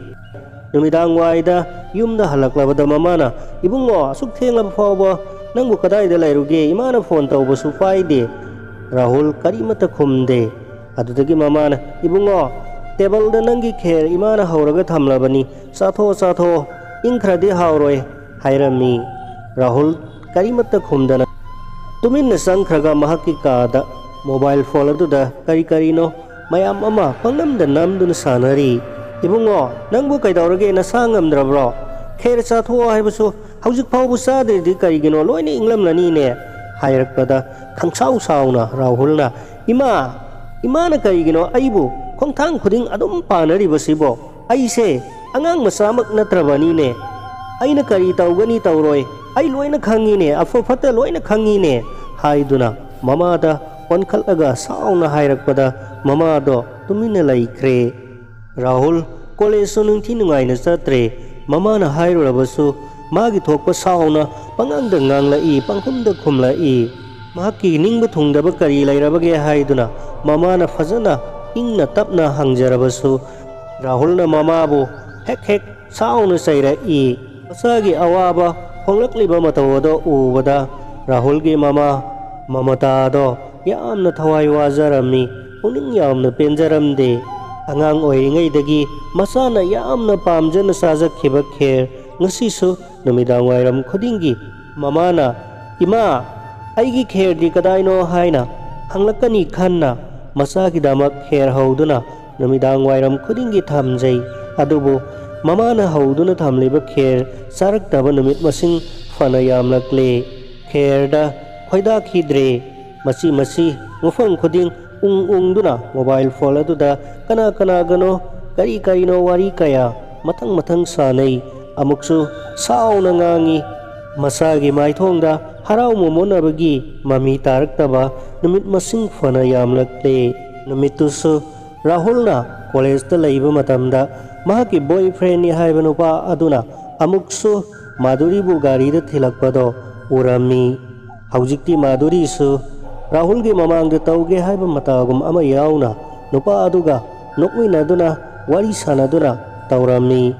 ꯅꯨꯃꯤꯗꯥꯡ ꯋꯥꯏꯗ ꯌꯨꯝꯗ ꯍꯜꯂꯛꯂꯕꯗ ꯃꯃꯥꯅ, "ꯏꯕꯨꯡꯉꯣ, ꯑꯁꯨꯛ ꯊꯦꯡꯂꯕ ꯐꯥꯎꯕ ꯅꯪꯕꯨ ꯀꯗꯥꯏꯗ ꯂꯩꯔꯨꯒꯦ? ꯏꯃꯥꯅ ꯐꯣꯟ ꯇꯧꯕꯁꯨ ꯄꯥꯏꯗꯦ꯫" ꯔꯥꯍꯨꯜ ꯀꯔꯤꯃꯠꯇ ꯈꯨꯝꯗꯦ꯫ ꯑꯗꯨꯗꯒꯤ ꯃꯃꯥꯅ, "ꯏꯕꯨꯡꯉꯣ, ꯇꯦꯕꯜꯗ ꯅꯪꯒꯤ ꯈꯦꯔ ꯏꯃꯥꯅ ꯍꯧꯔꯒ ꯊꯝꯂꯕꯅꯤ, ꯆꯥꯊꯣꯛꯑꯣ, ꯆꯥꯊꯣꯛꯑꯣ, ꯏꯪꯈ꯭ꯔꯗꯤ ꯍꯥꯎꯔꯣꯏ" ꯍꯥꯏꯔꯝꯃꯤ꯫ ꯔꯥꯍꯨꯜ ꯀꯔꯤꯃꯠꯇ ꯈꯨꯝꯗꯅ ꯇꯨꯃꯤꯟꯅ ꯆꯪꯈ꯭ꯔꯒ ꯃꯍꯥꯛꯀꯤ ꯀꯥꯗ ꯃꯣꯕꯥꯏꯜ ꯐꯣꯟ ꯑꯗꯨꯗ ꯀꯔꯤ ꯀꯔꯤꯅꯣ ꯃꯌꯥꯝ ꯑꯃ ꯄꯪꯅꯝꯗ ꯅꯝꯗꯨꯅ ꯁꯥꯟꯅꯔꯤ꯫ "ꯏꯕꯨꯡꯉꯣ, ꯅꯪꯕꯨ ꯀꯩꯗꯧꯔꯒꯦ? ꯅꯁꯥ ꯉꯝꯗ꯭ꯔꯕ꯭ꯔꯣ? ꯈꯦꯔ ꯆꯥꯊꯣꯛꯑꯣ ꯍꯥꯏꯕꯁꯨ ꯍꯧꯖꯤꯛ ꯐꯥꯎꯕ ꯆꯥꯗ꯭ꯔꯤꯗꯤ ꯀꯔꯤꯒꯤꯅꯣ? ꯂꯣꯏꯅ ꯏꯪꯂꯝꯂꯅꯤꯅꯦ" ꯍꯥꯏꯔꯛꯄꯗ ꯈꯪꯁꯥꯎ ꯁꯥꯎꯅ ꯔꯥꯍꯨꯜꯅ, "ꯏꯃꯥ, ꯏꯃꯥꯅ ꯀꯔꯤꯒꯤꯅꯣ ꯑꯩꯕꯨ ꯈꯣꯡꯊꯥꯡ ꯈꯨꯗꯤꯡ ꯑꯗꯨꯝ ꯄꯥꯟꯅꯔꯤꯕꯁꯤꯕꯣ? ꯑꯩꯁꯦ ꯑꯉꯥꯡ ꯃꯆꯥꯃꯛ ꯅꯠꯇ꯭ꯔꯕꯅꯤꯅꯦ꯫ ꯑꯩꯅ ꯀꯔꯤ ꯇꯧꯒꯅꯤ ꯇꯧꯔꯣꯏ ꯑꯩ ꯂꯣꯏꯅ ꯈꯪꯉꯤꯅꯦ, ꯑꯐ ꯐꯠꯇ ꯂꯣꯏꯅ ꯈꯪꯉꯤꯅꯦ" ꯍꯥꯏꯗꯨꯅ ꯃꯃꯥꯗ ꯑꯣꯟꯈꯠꯂꯒ ꯁꯥꯎꯅ ꯍꯥꯏꯔꯛꯄꯗ ꯃꯃꯥꯗꯣ ꯇꯨꯃꯤꯟꯅ ꯂꯩꯈ꯭ꯔꯦ꯫ ꯔꯥꯍꯨꯜ ꯀꯣꯂꯦꯖꯁꯨ ꯅꯤꯡꯊꯤ ꯅꯨꯡꯉꯥꯏꯅ ꯆꯠꯇ꯭ꯔꯦ꯫ ꯃꯃꯥꯅ ꯍꯥꯏꯔꯨꯔꯕꯁꯨ ꯃꯥꯒꯤ ꯊꯣꯛꯄ ꯁꯥꯎꯅ ꯄꯉꯥꯡꯗ ꯉꯥꯡꯂꯛꯏ, ꯄꯪꯈꯨꯝꯗ ꯈꯨꯝꯂꯛꯏ꯫ ꯃꯍꯥꯛꯀꯤ ꯅꯤꯡꯕ ꯊꯨꯡꯗꯕ ꯀꯔꯤ ꯂꯩꯔꯕꯒꯦ ꯍꯥꯏꯗꯨꯅ ꯃꯃꯥꯅ ꯐꯖꯅ ꯏꯪꯅ ꯇꯞꯅ ꯍꯪꯖꯔꯕꯁꯨ ꯔꯥꯍꯨꯜꯅ ꯃꯃꯥꯕꯨ ꯍꯦꯛ ꯍꯦꯛ ꯁꯥꯎꯅ ꯆꯩꯔꯛꯏ꯫ ꯃꯆꯥꯒꯤ ꯑꯋꯥꯕ ꯍꯣꯡꯂꯛꯂꯤꯕ ꯃꯇꯧ ꯑꯗꯨ ꯎꯕꯗ ꯔꯥꯍꯨꯜꯒꯤ ꯃꯃꯥ ꯃꯃꯇꯥꯗꯣ ꯌꯥꯝꯅ ꯊꯋꯥꯏ ꯋꯥꯖꯔꯝꯃꯤ꯫ ꯄꯨꯛꯅꯤꯡ ꯌꯥꯝꯅ ꯄꯦꯟꯖꯔꯝꯗꯦ꯫ ꯑꯉꯥꯡ ꯑꯣꯏꯔꯤꯉꯩꯗꯒꯤ ꯃꯆꯥꯅ ꯌꯥꯝꯅ ꯄꯥꯝꯖꯅ ꯆꯥꯖꯈꯤꯕ ꯈꯦꯔ ꯉꯁꯤꯁꯨ ꯅꯨꯃꯤꯗꯥꯡ ꯋꯥꯏꯔꯝ ꯈꯨꯗꯤꯡꯒꯤ ꯃꯃꯥꯅ, "ꯏꯃꯥ, ꯑꯩꯒꯤ ꯈꯦꯔꯗꯤ ꯀꯗꯥꯏꯅꯣ?" ꯍꯥꯏꯅ ꯍꯪꯂꯛꯀꯅꯤ ꯈꯟꯅ ꯃꯆꯥꯒꯤꯗꯃꯛ ꯈꯦꯔ ꯍꯧꯗꯨꯅ ꯅꯨꯃꯤꯗꯥꯡ ꯋꯥꯏꯔꯝ ꯈꯨꯗꯤꯡꯒꯤ ꯊꯝꯖꯩ꯫ ꯑꯗꯨꯕꯨ ꯃꯃꯥꯅ ꯍꯧꯗꯨꯅ ꯊꯝꯂꯤꯕ ꯈꯦꯔ ꯆꯥꯔꯛꯇꯕ ꯅꯨꯃꯤꯠ ꯃꯁꯤꯡ ꯐꯅ ꯌꯥꯝꯂꯛꯂꯦ꯫ ꯈꯦꯔꯗ ꯈꯣꯏꯗꯥꯈꯤꯗ꯭ꯔꯦ꯫ ꯃꯆꯤ ꯃꯆꯤ ꯃꯐꯝ ꯈꯨꯗꯤꯡ ꯎꯪ ꯎꯪꯗꯨꯅ ꯃꯣꯕꯥꯏꯜ ꯐꯣꯟ ꯑꯗꯨꯗ ꯀꯅꯥ ꯀꯅꯥꯒꯅꯣ ꯀꯔꯤ ꯀꯔꯤꯅꯣ ꯋꯥꯔꯤ ꯀꯌꯥ ꯃꯊꯪ ꯃꯊꯪ ꯁꯥꯟꯅꯩ꯫ ꯑꯃꯨꯛꯁꯨ ꯁꯥꯎꯅ ꯉꯥꯡꯏ꯫ ꯃꯁꯥꯒꯤ ꯃꯥꯏꯊꯣꯡꯗ ꯍꯔꯥꯎ ꯃꯣꯃꯣꯟꯅꯕꯒꯤ ꯃꯃꯤ ꯇꯥꯔꯛꯇꯕ ꯅꯨꯃꯤꯠ ꯃꯁꯤꯡ ꯐꯅ ꯌꯥꯝꯂꯛꯂꯦ꯫ ꯅꯨꯃꯤꯠꯇꯨꯁꯨ ꯔꯥꯍꯨꯜꯅ ꯀꯣꯂꯦꯖꯇ ꯂꯩꯕ ꯃꯇꯝꯗ ꯃꯍꯥꯛꯀꯤ ꯕꯣꯏ ꯐ꯭ꯔꯦꯟꯅꯤ ꯍꯥꯏꯕ ꯅꯨꯄꯥ ꯑꯗꯨꯅ ꯑꯃꯨꯛꯁꯨ ꯃꯥꯙꯨꯔꯤꯕꯨ ꯒꯥꯔꯤꯗ ꯊꯤꯜꯂꯛꯄꯗꯣ ꯎꯔꯝꯃꯤ꯫ ꯍꯧꯖꯤꯛꯇꯤ ꯃꯥꯙꯨꯔꯤꯁꯨ ꯔꯥꯍꯨꯜꯒꯤ ꯃꯃꯥꯡꯗ ꯇꯧꯒꯦ ꯍꯥꯏꯕ ꯃꯇꯥꯒꯨꯝ ꯑꯃ ꯌꯥꯎꯅ ꯅꯨꯄꯥ ꯑꯗꯨꯒ ꯅꯣꯛꯃꯤꯟꯅꯗꯨꯅ ꯋꯥꯔꯤ ꯁꯥꯟꯅꯗꯨꯅ ꯇꯧꯔꯝꯃꯤ꯫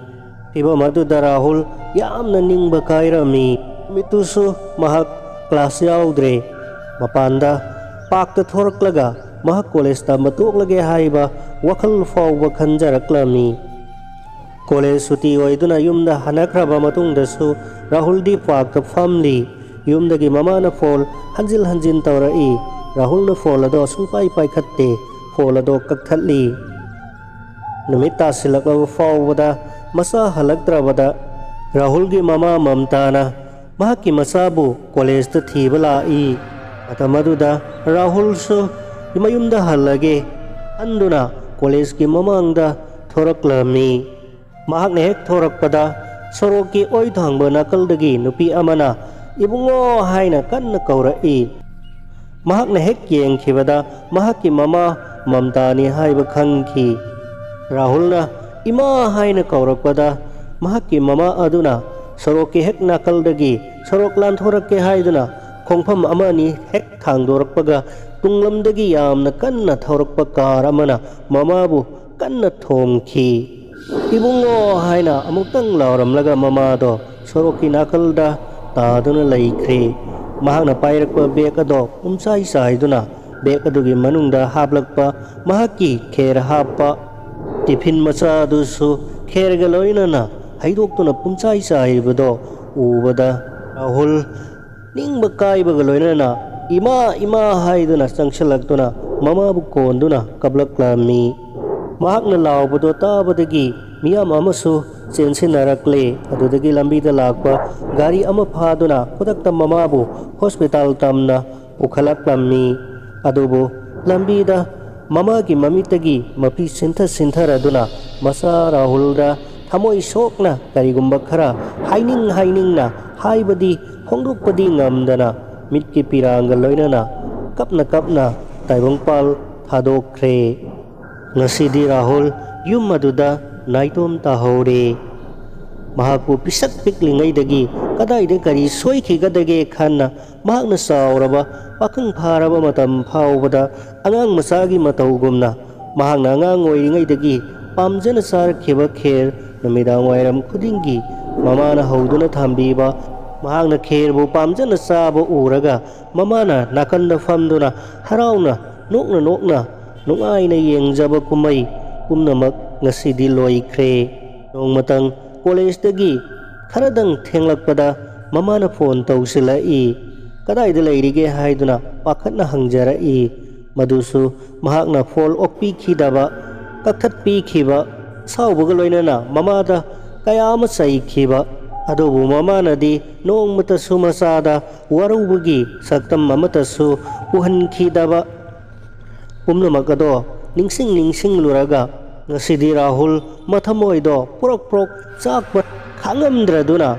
ꯐꯤꯚꯝ ꯑꯗꯨꯗ ꯔꯥꯍꯨꯜ ꯌꯥꯝꯅ ꯅꯤꯡꯕ ꯀꯥꯏꯔꯝꯃꯤ꯫ ꯅꯨꯃꯤꯠꯇꯨꯁꯨ ꯃꯍꯥꯛ ꯀ꯭ꯂꯥꯁ ꯌꯥꯎꯗ꯭ꯔꯦ꯫ ꯃꯄꯥꯟꯗ ꯄꯥꯛꯇ ꯊꯣꯔꯛꯂꯒ ꯃꯍꯥꯛ ꯀꯣꯂꯦꯖ ꯇꯝꯕ ꯇꯣꯛꯂꯒꯦ ꯍꯥꯏꯕ ꯋꯥꯈꯜ ꯐꯥꯎꯕ ꯈꯟꯖꯔꯛꯂꯝꯃꯤ꯫ ꯀꯣꯂꯦꯖ ꯁꯨꯇꯤ ꯑꯣꯏꯗꯨꯅ ꯌꯨꯝꯗ ꯍꯟꯅꯈ꯭ꯔꯕ ꯃꯇꯨꯡꯗꯁꯨ ꯔꯥꯍꯨꯜꯗꯤ ꯄꯥꯛꯇ ꯐꯝꯂꯤ꯫ ꯌꯨꯝꯗꯒꯤ ꯃꯃꯥꯅ ꯐꯣꯟ ꯍꯟꯖꯤꯟ ꯍꯟꯖꯤꯟ ꯇꯧꯔꯛꯏ꯫ ꯔꯥꯍꯨꯜꯅ ꯐꯣꯟ ꯑꯗꯣ ꯁꯨꯡꯄꯥꯏ ꯄꯥꯏꯈꯠꯇꯦ꯫ ꯐꯣꯟ ꯑꯗꯣ ꯀꯛꯊꯠꯂꯤ꯫ ꯅꯨꯃꯤꯠ ꯇꯥꯁꯤꯜꯂꯛꯂꯕ ꯐꯥꯎꯕꯗ ꯃꯆꯥ ꯍꯜꯂꯛꯇ꯭ꯔꯕꯗ ꯔꯥꯍꯨꯜꯒꯤ ꯃꯃꯥ ꯃꯝꯇꯥꯅ ꯃꯍꯥꯛꯀꯤ ꯃꯆꯥꯕꯨ ꯀꯣꯂꯦꯖꯇ ꯊꯤꯕ ꯂꯥꯛꯏ꯫ ꯃꯇꯝ ꯑꯗꯨꯗ ꯔꯥꯍꯨꯜꯁꯨ ꯃꯌꯨꯝꯗ ꯍꯜꯂꯒꯦ ꯈꯟꯗꯨꯅ ꯀꯣꯂꯦꯖꯀꯤ ꯃꯃꯥꯡꯗ ꯊꯣꯔꯛꯂꯝꯃꯤ꯫ ꯃꯍꯥꯛꯅ ꯍꯦꯛ ꯊꯣꯔꯛꯄꯗ ꯁꯣꯔꯣꯛꯀꯤ ꯑꯣꯏ ꯊꯥꯡꯕ ꯅꯥꯀꯜꯗꯒꯤ ꯅꯨꯄꯤ ꯑꯃꯅ "ꯏꯕꯨꯡꯉꯣ" ꯍꯥꯏꯅ ꯀꯟꯅ ꯀꯧꯔꯛꯏ꯫ ꯃꯍꯥꯛꯅ ꯍꯦꯛ ꯌꯦꯡꯈꯤꯕꯗ ꯃꯍꯥꯛꯀꯤ ꯃꯃꯥ ꯃꯝꯇꯥꯅꯤ ꯍꯥꯏꯕ ꯈꯪꯈꯤ꯫ ꯔꯥꯍꯨꯜꯅ "ꯏꯃꯥ" ꯍꯥꯏꯅ ꯀꯧꯔꯛꯄꯗ ꯃꯍꯥꯛꯀꯤ ꯃꯃꯥ ꯑꯗꯨꯅ ꯁꯣꯔꯣꯛꯀꯤ ꯍꯦꯛ ꯅꯥꯀꯜꯗꯒꯤ ꯁꯣꯔꯣꯛ ꯂꯥꯟꯊꯣꯔꯛꯀꯦ ꯍꯥꯏꯗꯨꯅ ꯈꯣꯡꯐꯝ ꯑꯃ ꯑꯅꯤ ꯍꯦꯛ ꯊꯥꯡꯗꯣꯔꯛꯄꯒ ꯇꯨꯡꯂꯝꯗꯒꯤ ꯌꯥꯝꯅ ꯀꯟꯅ ꯊꯧꯔꯛꯄ ꯀꯥꯔ ꯑꯃꯅ ꯃꯃꯥꯕꯨ ꯀꯟꯅ ꯊꯣꯝꯈꯤ꯫ "ꯏꯕꯨꯡꯉꯣ" ꯍꯥꯏꯅ ꯑꯃꯨꯛꯇꯪ ꯂꯥꯎꯔꯝꯂꯒ ꯃꯃꯥꯗꯣ ꯁꯣꯔꯣꯛꯀꯤ ꯅꯥꯀꯜꯗ ꯇꯥꯗꯨꯅ ꯂꯩꯈ꯭ꯔꯦ꯫ ꯃꯍꯥꯛꯅ ꯄꯥꯏꯔꯛꯄ ꯕꯦꯒ ꯑꯗꯣ ꯄꯨꯝꯆꯥꯏ ꯆꯥꯏꯗꯨꯅ ꯕꯦꯒ ꯑꯗꯨꯒꯤ ꯃꯅꯨꯡꯗ ꯍꯥꯞꯂꯛꯄ ꯃꯍꯥꯛꯀꯤ ꯈꯦꯔ ꯍꯥꯞꯄ ꯇꯤꯐꯤꯟ ꯃꯆꯥ ꯑꯗꯨꯁꯨ ꯈꯦꯔꯒ ꯂꯣꯏꯅꯅ ꯍꯩꯗꯣꯛꯇꯨꯅ ꯄꯨꯝꯆꯥꯏ ꯆꯥꯏꯔꯤꯕꯗꯣ ꯎꯕꯗ ꯔꯥꯍꯨꯜ ꯅꯤꯡꯕ ꯀꯥꯏꯕꯒ ꯂꯣꯏꯅꯅ "ꯏꯃꯥ, ꯏꯃꯥ" ꯍꯥꯏꯗꯨꯅ ꯆꯪꯁꯤꯜꯂꯛꯇꯨꯅ ꯃꯃꯥꯕꯨ ꯀꯣꯟꯗꯨꯅ ꯀꯞꯂꯛꯂꯝꯃꯤ꯫ ꯃꯍꯥꯛꯅ ꯂꯥꯎꯕꯗꯣ ꯇꯥꯕꯗꯒꯤ ꯃꯤꯌꯥꯝ ꯑꯃꯁꯨ ꯆꯦꯟꯁꯤꯟꯅꯔꯛꯂꯦ꯫ ꯑꯗꯨꯗꯒꯤ ꯂꯝꯕꯤꯗ ꯂꯥꯛꯄ ꯒꯥꯔꯤ ꯑꯃ ꯐꯥꯗꯨꯅ ꯈꯨꯗꯛꯇ ꯃꯃꯥꯕꯨ ꯍꯣꯁꯄꯤꯇꯥꯜ ꯇꯝꯅ ꯄꯨꯈꯠꯂꯛꯂꯝꯃꯤ꯫ ꯑꯗꯨꯕꯨ ꯂꯝꯕꯤꯗ ꯃꯃꯥꯒꯤ ꯃꯃꯤꯠꯇꯒꯤ ꯃꯄꯤ ꯁꯤꯟꯊ ꯁꯤꯟꯊꯔꯗꯨꯅ ꯃꯆꯥ ꯔꯥꯍꯨꯜꯗ ꯊꯃꯣꯏ ꯁꯣꯛꯅ ꯀꯔꯤꯒꯨꯝꯕ ꯈꯔ ꯍꯥꯏꯅꯤꯡ ꯍꯥꯏꯅꯤꯡꯅ ꯍꯥꯏꯕꯗꯤ ꯐꯣꯡꯗꯣꯛꯄꯗꯤ ꯉꯝꯗꯅ ꯃꯤꯠꯀꯤ ꯄꯤꯔꯥꯡꯒ ꯂꯣꯏꯅꯅ ꯀꯞꯅ ꯀꯞꯅ ꯇꯥꯏꯕꯪꯄꯥꯜ ꯊꯥꯗꯣꯛꯈ꯭ꯔꯦ꯫ ꯉꯁꯤꯗꯤ ꯔꯥꯍꯨꯜ ꯌꯨꯝ ꯑꯗꯨꯗ ꯅꯥꯏꯇꯣꯝ ꯇꯥꯍꯧꯔꯦ꯫ ꯃꯍꯥꯛꯄꯨ ꯄꯤꯁꯛ ꯄꯤꯛꯂꯤꯉꯩꯗꯒꯤ ꯀꯗꯥꯏꯗ ꯀꯔꯤ ꯁꯣꯏꯈꯤꯒꯗꯒꯦ ꯈꯟꯅ ꯃꯍꯥꯛꯅ ꯆꯥꯎꯔꯕ ꯄꯥꯈꯪ ꯐꯥꯔꯕ ꯃꯇꯝ ꯐꯥꯎꯕꯗ ꯑꯉꯥꯡ ꯃꯆꯥꯒꯤ ꯃꯇꯧꯒꯨꯝꯅ ꯃꯍꯥꯛꯅ ꯑꯉꯥꯡ ꯑꯣꯏꯔꯤꯉꯩꯗꯒꯤ ꯄꯥꯝꯖꯅ ꯆꯥꯔꯛꯈꯤꯕ ꯈꯦꯔ ꯅꯨꯃꯤꯗꯥꯡ ꯋꯥꯏꯔꯝ ꯈꯨꯗꯤꯡꯒꯤ ꯃꯃꯥꯅ ꯍꯧꯗꯨꯅ ꯊꯝꯕꯤꯕ, ꯃꯍꯥꯛꯅ ꯈꯦꯔꯕꯨ ꯄꯥꯝꯖꯅ ꯆꯥꯕ ꯎꯔꯒ ꯃꯃꯥꯅ ꯅꯥꯀꯟꯗ ꯐꯝꯗꯨꯅ ꯍꯔꯥꯎꯅ ꯅꯣꯛꯅ ꯅꯣꯛꯅ ꯅꯨꯡꯉꯥꯏꯅ ꯌꯦꯡꯖꯕ ꯀꯨꯝꯍꯩ ꯄꯨꯝꯅꯃꯛ ꯉꯁꯤꯗꯤ ꯂꯣꯏꯈ꯭ꯔꯦ꯫ ꯅꯣꯡꯃꯇꯪ ꯀꯣꯂꯦꯖꯇꯒꯤ ꯈꯔꯗꯪ ꯊꯦꯡꯂꯛꯄꯗ ꯃꯃꯥꯅ ꯐꯣꯟ ꯇꯧꯁꯤꯜꯂꯛꯏ꯫ "ꯀꯗꯥꯏꯗ ꯂꯩꯔꯤꯒꯦ?" ꯍꯥꯏꯗꯨꯅ ꯄꯥꯈꯠꯅ ꯍꯪꯖꯔꯛꯏ꯫ ꯃꯗꯨꯁꯨ ꯃꯍꯥꯛꯅ ꯐꯣꯟ ꯑꯣꯛꯄꯤꯈꯤꯗꯕ, ꯀꯛꯊꯠꯄꯤꯈꯤꯕ, ꯑꯁꯥꯎꯕꯒ ꯂꯣꯏꯅꯅ ꯃꯃꯥꯗ ꯀꯌꯥ ꯑꯃ ꯆꯩꯈꯤꯕ꯫ ꯑꯗꯨꯕꯨ ꯃꯃꯥꯅꯗꯤ ꯅꯣꯡꯃꯇꯁꯨ ꯃꯆꯥꯗ ꯋꯥꯔꯧꯕꯒꯤ ꯁꯛꯇꯝ ꯑꯃꯠꯇꯁꯨ ꯎꯍꯟꯈꯤꯗꯕ꯫ ꯄꯨꯝꯅꯃꯛ ꯑꯗꯣ ꯅꯤꯡꯁꯤꯡ ꯅꯤꯡꯁꯤꯡꯂꯨꯔꯒ ꯉꯁꯤꯗꯤ ꯔꯥꯍꯨꯜ ꯃꯊꯃꯣꯏꯗꯣ ꯄ꯭ꯔꯣꯛ ꯄ꯭ꯔꯣꯛ ꯆꯥꯛꯄ ꯈꯥꯡꯉꯝꯗ꯭ꯔꯗꯨꯅ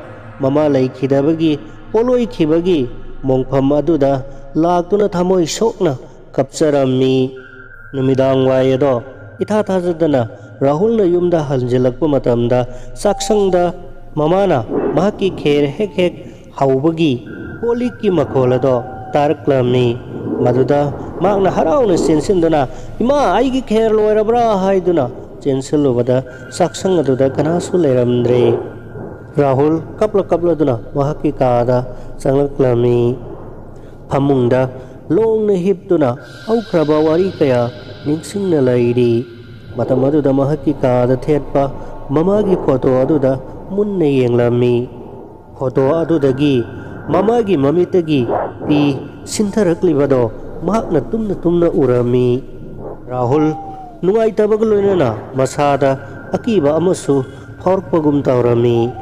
ꯃꯃꯥ ꯂꯩꯈꯤꯗꯕꯒꯤ ꯄꯣꯂꯣꯏꯈꯤꯕꯒꯤ ꯃꯣꯡꯐꯝ ꯑꯗꯨꯗ ꯂꯥꯛꯇꯨꯅ ꯊꯃꯣꯏ ꯁꯣꯛꯅ ꯀꯞꯆꯔꯝꯃꯤ꯫ ꯅꯨꯃꯤꯗꯥꯡ ꯋꯥꯏ ꯑꯗꯣ ꯏꯊꯥ ꯊꯥꯖꯗꯅ ꯔꯥꯍꯨꯜꯅ ꯌꯨꯝꯗ ꯍꯟꯖꯤꯜꯂꯛꯄ ꯃꯇꯝꯗ ꯆꯥꯛꯁꯪꯗ ꯃꯃꯥꯅ ꯃꯍꯥꯛꯀꯤ ꯈꯦꯔ ꯍꯦꯛ ꯍꯦꯛ ꯍꯧꯕꯒꯤ ꯀꯣꯜꯂꯤꯛꯀꯤ ꯃꯈꯣꯜ ꯑꯗꯣ ꯇꯥꯔꯛꯂꯝꯃꯤ꯫ ꯃꯗꯨꯗ ꯃꯍꯥꯛꯅ ꯍꯔꯥꯎꯅ ꯆꯦꯟꯁꯤꯟꯗꯨꯅ, "ꯏꯃꯥ, ꯑꯩꯒꯤ ꯈꯦꯔ ꯂꯣꯏꯔꯕ꯭ꯔꯥ?" ꯍꯥꯏꯗꯨꯅ ꯆꯦꯟꯁꯤꯜꯂꯨꯕꯗ ꯆꯥꯛꯁꯪ ꯑꯗꯨꯗ ꯀꯅꯥꯁꯨ ꯂꯩꯔꯝꯗ꯭ꯔꯦ꯫ ꯔꯥꯍꯨꯜ ꯀꯞꯂ ꯀꯞꯂꯗꯨꯅ ꯃꯍꯥꯛꯀꯤ ꯀꯥꯗ ꯆꯪꯂꯛꯂꯝꯃꯤ꯫ ꯐꯃꯨꯡꯗ ꯂꯣꯡꯅ ꯍꯤꯞꯇꯨꯅ ꯍꯧꯈ꯭ꯔꯕ ꯋꯥꯔꯤ ꯀꯌꯥ ꯅꯤꯡꯁꯤꯡꯅ ꯂꯩꯔꯤ꯫ ꯃꯇꯝ ꯑꯗꯨꯗ ꯃꯍꯥꯛꯀꯤ ꯀꯥꯗ ꯊꯦꯠꯄ ꯃꯃꯥꯒꯤ ꯐꯣꯇꯣ ꯑꯗꯨꯗ ꯃꯨꯟꯅ ꯌꯦꯡꯂꯝꯃꯤ꯫ ꯐꯣꯇꯣ ꯑꯗꯨꯗꯒꯤ ꯃꯃꯥꯒꯤ ꯃꯃꯤꯠꯇꯒꯤ ꯄꯤ ꯁꯤꯟꯊꯔꯛꯂꯤꯕꯗꯣ ꯃꯍꯥꯛꯅ ꯇꯨꯝꯅ ꯇꯨꯝꯅ ꯎꯔꯝꯃꯤ꯫ ꯔꯥꯍꯨꯜ ꯅꯨꯡꯉꯥꯏꯇꯕꯒ ꯂꯣꯏꯅꯅ ꯃꯁꯥꯗ ꯑꯀꯤꯕ ꯑꯃꯁꯨ ꯐꯥꯎꯔꯛꯄꯒꯨꯝ ꯇꯧꯔꯝꯃꯤ꯫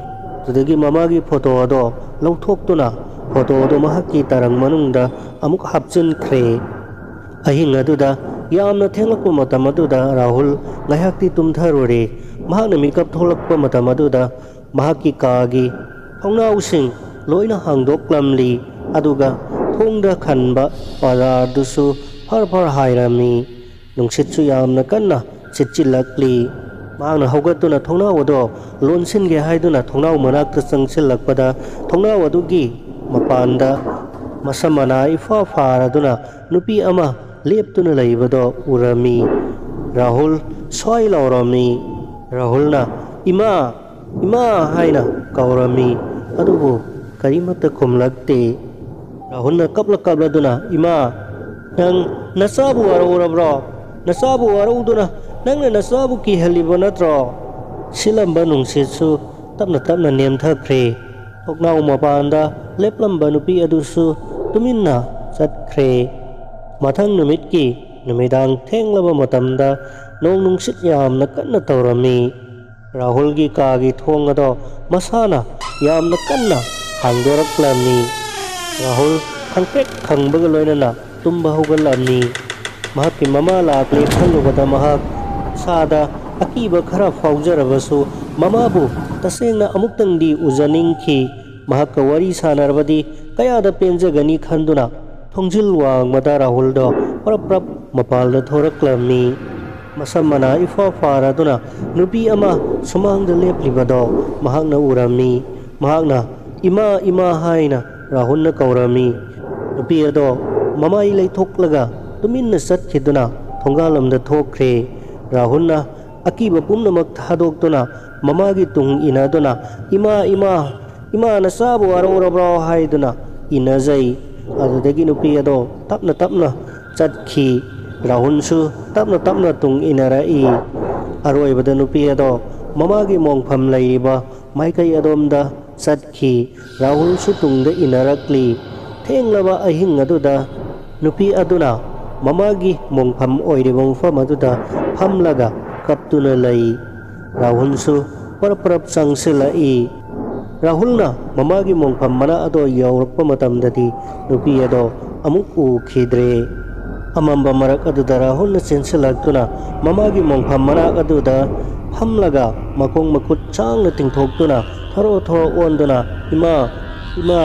ꯑꯗꯨꯗꯒꯤ ꯃꯃꯥꯒꯤ ꯐꯣꯇꯣ ꯑꯗꯣ ꯂꯧꯊꯣꯛꯇꯨꯅ ꯐꯣꯇꯣ ꯑꯗꯣ ꯃꯍꯥꯛꯀꯤ ꯇꯔꯪ ꯃꯅꯨꯡꯗ ꯑꯃꯨꯛ ꯍꯥꯞꯆꯤꯟꯈ꯭ꯔꯦ꯫ ꯑꯍꯤꯡ ꯑꯗꯨꯗ ꯌꯥꯝꯅ ꯊꯦꯡꯂꯛꯄ ꯃꯇꯝ ꯑꯗꯨꯗ ꯔꯥꯍꯨꯜ ꯉꯥꯏꯍꯥꯛꯇꯤ ꯇꯨꯝꯊꯔꯨꯔꯦ꯫ ꯃꯍꯥꯛꯅ ꯃꯤꯀꯞ ꯊꯣꯛꯂꯛꯄ ꯃꯇꯝ ꯑꯗꯨꯗ ꯃꯍꯥꯛꯀꯤ ꯀꯥꯒꯤ ꯊꯣꯡꯅꯥꯎꯁꯤꯡ ꯂꯣꯏꯅ ꯍꯥꯡꯗꯣꯛꯂꯝꯂꯤ, ꯑꯗꯨꯒ ꯊꯣꯡꯗ ꯈꯟꯕ ꯄꯔꯗꯥꯗꯨꯁꯨ ꯐꯔ ꯐꯔ ꯍꯥꯏꯔꯝꯃꯤ꯫ ꯅꯨꯡꯁꯤꯠꯁꯨ ꯌꯥꯝꯅ ꯀꯟꯅ ꯁꯤꯠꯆꯤꯜꯂꯛꯂꯤ꯫ ꯃꯍꯥꯛꯅ ꯍꯧꯒꯠꯇꯨꯅ ꯊꯣꯡꯅꯥꯎ ꯑꯗꯣ ꯂꯣꯟꯁꯤꯟꯒꯦ ꯍꯥꯏꯗꯨꯅ ꯊꯣꯡꯅꯥꯎ ꯃꯅꯥꯛꯇ ꯆꯪꯁꯤꯜꯂꯛꯄꯗ, ꯊꯣꯡꯅꯥꯎ ꯑꯗꯨꯒꯤ ꯃꯄꯥꯟꯗ ꯃꯁꯝ ꯃꯅꯥ ꯏꯐꯥ ꯐꯥꯔꯗꯨꯅ ꯅꯨꯄꯤ ꯑꯃ ꯂꯦꯞꯇꯨꯅ ꯂꯩꯕꯗꯣ ꯎꯔꯝꯃꯤ꯫ ꯔꯥꯍꯨꯜ ꯁ꯭ꯋꯥꯏ ꯂꯥꯎꯔꯝꯃꯤ꯫ ꯔꯥꯍꯨꯜꯅ, "ꯏꯃꯥ, ꯏꯃꯥ" ꯍꯥꯏꯅ ꯀꯧꯔꯝꯃꯤ, ꯑꯗꯨꯕꯨ ꯀꯔꯤꯃꯠꯇ ꯈꯨꯝꯂꯛꯇꯦ꯫ ꯔꯥꯍꯨꯜꯅ ꯀꯞꯂ ꯀꯞꯂꯗꯨꯅ, "ꯏꯃꯥ, ꯅꯪ ꯅꯆꯥꯕꯨ ꯋꯥꯔꯧꯔꯕ꯭ꯔꯣ? ꯅꯆꯥꯕꯨ ꯋꯥꯔꯧꯗꯨꯅ ꯅꯪꯅ ꯅꯆꯥꯕꯨ ꯀꯤꯍꯜꯂꯤꯕ ꯅꯠꯇ꯭ꯔꯣ?" ꯁꯤꯠꯂꯝꯕ ꯅꯨꯡꯁꯤꯠꯁꯨ ꯇꯞꯅ ꯇꯞꯅ ꯅꯦꯝꯊꯈ꯭ꯔꯦ꯫ ꯊꯣꯡꯅꯥꯎ ꯃꯄꯥꯟꯗ ꯂꯦꯞꯂꯝꯕ ꯅꯨꯄꯤ ꯑꯗꯨꯁꯨ ꯇꯨꯃꯤꯟꯅ ꯆꯠꯈ꯭ꯔꯦ꯫ ꯃꯊꯪ ꯅꯨꯃꯤꯠꯀꯤ ꯅꯨꯃꯤꯗꯥꯡ ꯊꯦꯡꯂꯕ ꯃꯇꯝꯗ ꯅꯣꯡ ꯅꯨꯡꯁꯤꯠ ꯌꯥꯝꯅ ꯀꯟꯅ ꯇꯧꯔꯝꯃꯤ꯫ ꯔꯥꯍꯨꯜꯒꯤ ꯀꯥꯒꯤ ꯊꯣꯡ ꯑꯗꯣ ꯃꯁꯥꯅ ꯌꯥꯝꯅ ꯀꯟꯅ ꯍꯥꯡꯗꯣꯔꯛꯂꯝꯃꯤ꯫ ꯔꯥꯍꯨꯜ ꯈꯪꯄ꯭ꯔꯦꯛ ꯈꯪꯕꯒ ꯂꯣꯏꯅꯅ ꯇꯨꯝꯕ ꯍꯧꯒꯠꯂꯝꯃꯤ꯫ ꯃꯍꯥꯛꯀꯤ ꯃꯃꯥ ꯂꯥꯛꯂꯦ ꯈꯜꯂꯨꯕꯗ ꯃꯍꯥꯛ ꯏꯁꯥꯗ ꯑꯀꯤꯕ ꯈꯔ ꯐꯥꯎꯖꯔꯕꯁꯨ ꯃꯃꯥꯕꯨ ꯇꯁꯦꯡꯅ ꯑꯃꯨꯛꯇꯪꯗꯤ ꯎꯖꯅꯤꯡꯈꯤ꯫ ꯃꯍꯥꯛꯀ ꯋꯥꯔꯤ ꯁꯥꯟꯅꯔꯕꯗꯤ ꯀꯌꯥꯗ ꯄꯦꯟꯖꯒꯅꯤ ꯈꯟꯗꯨꯅ ꯊꯣꯡꯖꯤꯜ ꯋꯥꯡꯃꯗ ꯔꯥꯍꯨꯜꯗꯣ ꯄ꯭ꯔꯞ ꯄ꯭ꯔꯞ ꯃꯄꯥꯜꯗ ꯊꯣꯔꯛꯂꯝꯃꯤ꯫ ꯃꯁꯝ ꯃꯅꯥ ꯏꯐꯥ ꯐꯥꯔꯗꯨꯅ ꯅꯨꯄꯤ ꯑꯃ ꯁꯨꯃꯥꯡꯗ ꯂꯦꯞꯂꯤꯕꯗꯣ ꯃꯍꯥꯛꯅ ꯎꯔꯝꯃꯤ꯫ ꯃꯍꯥꯛꯅ, "ꯏꯃꯥ, ꯏꯃꯥ" ꯍꯥꯏꯅ ꯔꯥꯍꯨꯜꯅ ꯀꯧꯔꯝꯃꯤ꯫ ꯅꯨꯄꯤ ꯑꯗꯣ ꯃꯃꯥꯏ ꯂꯩꯊꯣꯛꯂꯒ ꯇꯨꯃꯤꯟꯅ ꯆꯠꯈꯤꯗꯨꯅ ꯊꯣꯡꯒꯥꯜꯂꯣꯝꯗ ꯊꯣꯛꯈ꯭ꯔꯦ꯫ ꯔꯥꯍꯨꯜꯅ ꯑꯀꯤꯕ ꯄꯨꯝꯅꯃꯛ ꯊꯥꯗꯣꯛꯇꯨꯅ ꯃꯃꯥꯒꯤ ꯇꯨꯡ ꯏꯟꯅꯗꯨꯅ, "ꯏꯃꯥ, ꯏꯃꯥ, ꯏꯃꯥ, ꯅꯆꯥꯕꯨ ꯋꯥꯔꯧꯔꯕ꯭ꯔꯣ?" ꯍꯥꯏꯗꯨꯅ ꯏꯟꯅꯖꯩ꯫ ꯑꯗꯨꯗꯒꯤ ꯅꯨꯄꯤ ꯑꯗꯣ ꯇꯞꯅ ꯇꯞꯅ ꯆꯠꯈꯤ꯫ ꯔꯥꯍꯨꯜꯁꯨ ꯇꯞꯅ ꯇꯞꯅ ꯇꯨꯡ ꯏꯟꯅꯔꯛꯏ꯫ ꯑꯔꯣꯏꯕꯗ ꯅꯨꯄꯤ ꯑꯗꯣ ꯃꯃꯥꯒꯤ ꯃꯣꯡꯐꯝ ꯂꯩꯔꯤꯕ ꯃꯥꯏꯀꯩ ꯑꯗꯣꯝꯗ ꯆꯠꯈꯤ꯫ ꯔꯥꯍꯨꯜꯁꯨ ꯇꯨꯡꯗ ꯏꯟꯅꯔꯛꯂꯤ꯫ ꯊꯦꯡꯂꯕ ꯑꯍꯤꯡ ꯑꯗꯨꯗ ꯅꯨꯄꯤ ꯑꯗꯨꯅ ꯃꯃꯥꯒꯤ ꯃꯣꯡꯐꯝ ꯑꯣꯏꯔꯤꯕ ꯃꯐꯝ ꯑꯗꯨꯗ ꯐꯝꯂꯒ ꯀꯞꯇꯨꯅ ꯂꯩ꯫ ꯔꯥꯍꯨꯜꯁꯨ ꯄꯔꯞ ꯄꯔꯞ ꯆꯪꯁꯤꯜꯂꯛꯏ꯫ ꯔꯥꯍꯨꯜꯅ ꯃꯃꯥꯒꯤ ꯃꯣꯡꯐꯝ ꯃꯅꯥꯛ ꯑꯗꯣ ꯌꯧꯔꯛꯄ ꯃꯇꯝꯗꯗꯤ ꯅꯨꯄꯤ ꯑꯗꯣ ꯑꯃꯨꯛ ꯎꯈꯤꯗ꯭ꯔꯦ꯫ ꯑꯃꯝꯕ ꯃꯔꯛ ꯑꯗꯨꯗ ꯔꯥꯍꯨꯜꯅ ꯆꯦꯟꯁꯤꯜꯂꯛꯇꯨꯅ ꯃꯃꯥꯒꯤ ꯃꯣꯡꯐꯝ ꯃꯅꯥꯛ ꯑꯗꯨꯗ ꯐꯝꯂꯒ ꯃꯈꯣꯡ ꯃꯈꯨꯠ ꯆꯥꯡꯅ ꯇꯤꯡꯊꯣꯛꯇꯨꯅ ꯊꯔꯣ ꯊꯔꯣ ꯑꯣꯟꯗꯨꯅ, "ꯏꯃꯥ, ꯏꯃꯥ,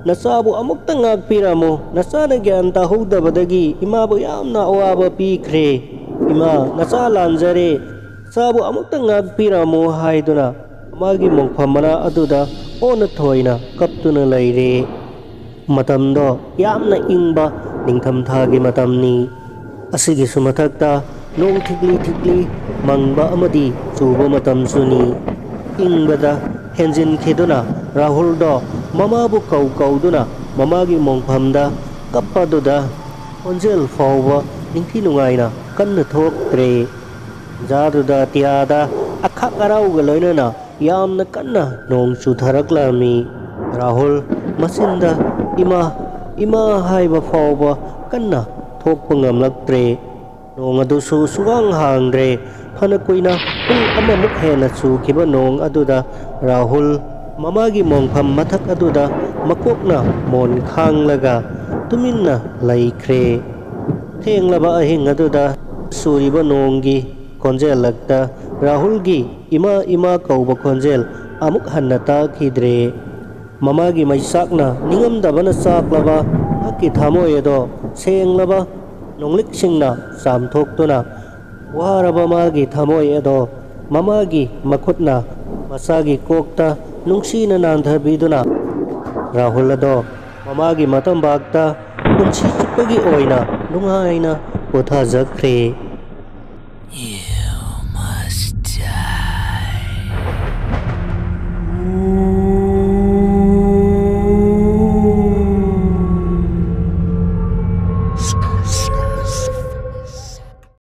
ꯅꯆꯥꯕꯨ ꯑꯃꯨꯛꯇ ꯉꯥꯛꯄꯤꯔꯝꯃꯨ꯫ ꯅꯆꯥꯅ ꯒ꯭ꯌꯥꯟ ꯇꯥꯍꯧꯗꯕꯗꯒꯤ ꯏꯃꯥꯕꯨ ꯌꯥꯝꯅ ꯑꯋꯥꯕ ꯄꯤꯈ꯭ꯔꯦ꯫ ꯏꯃꯥ, ꯅꯆꯥ ꯂꯥꯟꯖꯔꯦ꯫ ꯅꯆꯥꯕꯨ ꯑꯃꯨꯛꯇ ꯉꯥꯛꯄꯤꯔꯝꯃꯨ" ꯍꯥꯏꯗꯨꯅ ꯃꯥꯒꯤ ꯃꯣꯡꯐꯝ ꯃꯅꯥ ꯑꯗꯨꯗ ꯑꯣꯟꯅ ꯊꯣꯏꯅ ꯀꯞꯇꯨꯅ ꯂꯩꯔꯦ꯫ ꯃꯇꯝꯗꯣ ꯌꯥꯝꯅ ꯏꯪꯕ ꯅꯤꯡꯊꯝꯊꯥꯒꯤ ꯃꯇꯝꯅꯤ꯫ ꯑꯁꯤꯒꯤꯁꯨ ꯃꯊꯛꯇ ꯅꯣꯡ ꯊꯤꯛꯂꯤ ꯊꯤꯛꯂꯤ ꯃꯪꯕ ꯑꯃꯗꯤ ꯆꯨꯕ ꯃꯇꯝꯁꯨꯅꯤ꯫ ꯏꯪꯕꯗ ꯍꯦꯟꯖꯤꯟꯈꯤꯗꯨꯅ ꯔꯥꯍꯨꯜꯗꯣ ꯃꯃꯥꯕꯨ ꯀꯧ ꯀꯧꯗꯨꯅ ꯃꯃꯥꯒꯤ ꯃꯣꯡꯐꯝꯗ ꯀꯞꯄꯗꯨꯗ ꯈꯣꯟꯖꯦꯜ ꯐꯥꯎꯕ ꯅꯤꯡꯊꯤ ꯅꯨꯡꯉꯥꯏꯅ ꯀꯟꯅ ꯊꯣꯛꯇ꯭ꯔꯦ꯫ ꯇꯟꯖꯥꯗꯨꯗ ꯑꯇꯤꯌꯥꯗ ꯑꯈꯥꯛ ꯑꯔꯥꯎꯒ ꯂꯣꯏꯅꯅ ꯌꯥꯝꯅ ꯀꯟꯅ ꯅꯣꯡ ꯆꯨꯊꯔꯛꯂꯝꯃꯤ꯫ ꯔꯥꯍꯨꯜ ꯃꯆꯤꯟꯗ "ꯏꯃꯥ, ꯏꯃꯥ" ꯍꯥꯏꯕ ꯐꯥꯎꯕ ꯀꯟꯅ ꯊꯣꯛꯄ ꯉꯝꯂꯛꯇ꯭ꯔꯦ꯫ ꯅꯣꯡ ꯑꯗꯨꯁꯨ ꯁꯨꯛꯍꯥꯡ ꯍꯥꯡꯗ꯭ꯔꯦ꯫ ꯐꯅ ꯀꯨꯏꯅ ꯄꯨꯡ ꯑꯃꯃꯨꯛ ꯍꯦꯟꯅ ꯆꯨꯈꯤꯕ ꯅꯣꯡ ꯑꯗꯨꯗ ꯔꯥꯍꯨꯜ ꯃꯃꯥꯒꯤ ꯃꯣꯡꯐꯝ ꯃꯊꯛ ꯑꯗꯨꯗ ꯃꯀꯣꯛꯅ ꯃꯣꯟ ꯈꯥꯡꯂꯒ ꯇꯨꯃꯤꯟꯅ ꯂꯩꯈ꯭ꯔꯦ꯫ ꯊꯦꯡꯂꯕ ꯑꯍꯤꯡ ꯑꯗꯨꯗ ꯆꯨꯔꯤꯕ ꯅꯣꯡꯒꯤ ꯈꯣꯟꯖꯦꯜ ꯂꯛꯇ ꯔꯥꯍꯨꯜꯒꯤ "ꯏꯃꯥ, ꯏꯃꯥ" ꯀꯧꯕ ꯈꯣꯟꯖꯦꯜ ꯑꯃꯨꯛ ꯍꯟꯅ ꯇꯥꯈꯤꯗ꯭ꯔꯦ꯫ ꯃꯃꯥꯒꯤ ꯃꯩꯆꯥꯛꯅ ꯅꯤꯡꯉꯝꯗꯕꯅ ꯆꯥꯛꯂꯕ ꯃꯍꯥꯛꯀꯤ ꯊꯃꯣꯏ ꯑꯗꯣ ꯁꯦꯡꯂꯕ ꯅꯣꯡꯂꯤꯛꯁꯤꯡꯅ ꯆꯥꯝꯊꯣꯛꯇꯨꯅ, ꯋꯥꯔꯕ ꯃꯥꯒꯤ ꯊꯃꯣꯏ ꯑꯗꯣ ꯃꯃꯥꯒꯤ ꯃꯈꯨꯠꯅ ꯃꯆꯥꯒꯤ ꯀꯣꯛꯇ ꯅꯨꯡꯁꯤꯅ ꯅꯥꯟꯊꯕꯤꯗꯨꯅ, ꯔꯥꯍꯨꯜ ꯑꯗꯣ ꯃꯃꯥꯒꯤ ꯃꯇꯝꯕꯥꯛꯇ ꯄꯨꯟꯁꯤ ꯆꯨꯞꯄꯒꯤ ꯑꯣꯏꯅ ꯅꯨꯡꯉꯥꯏꯅ ꯄꯣꯊꯥꯖꯈ꯭ꯔꯦ꯫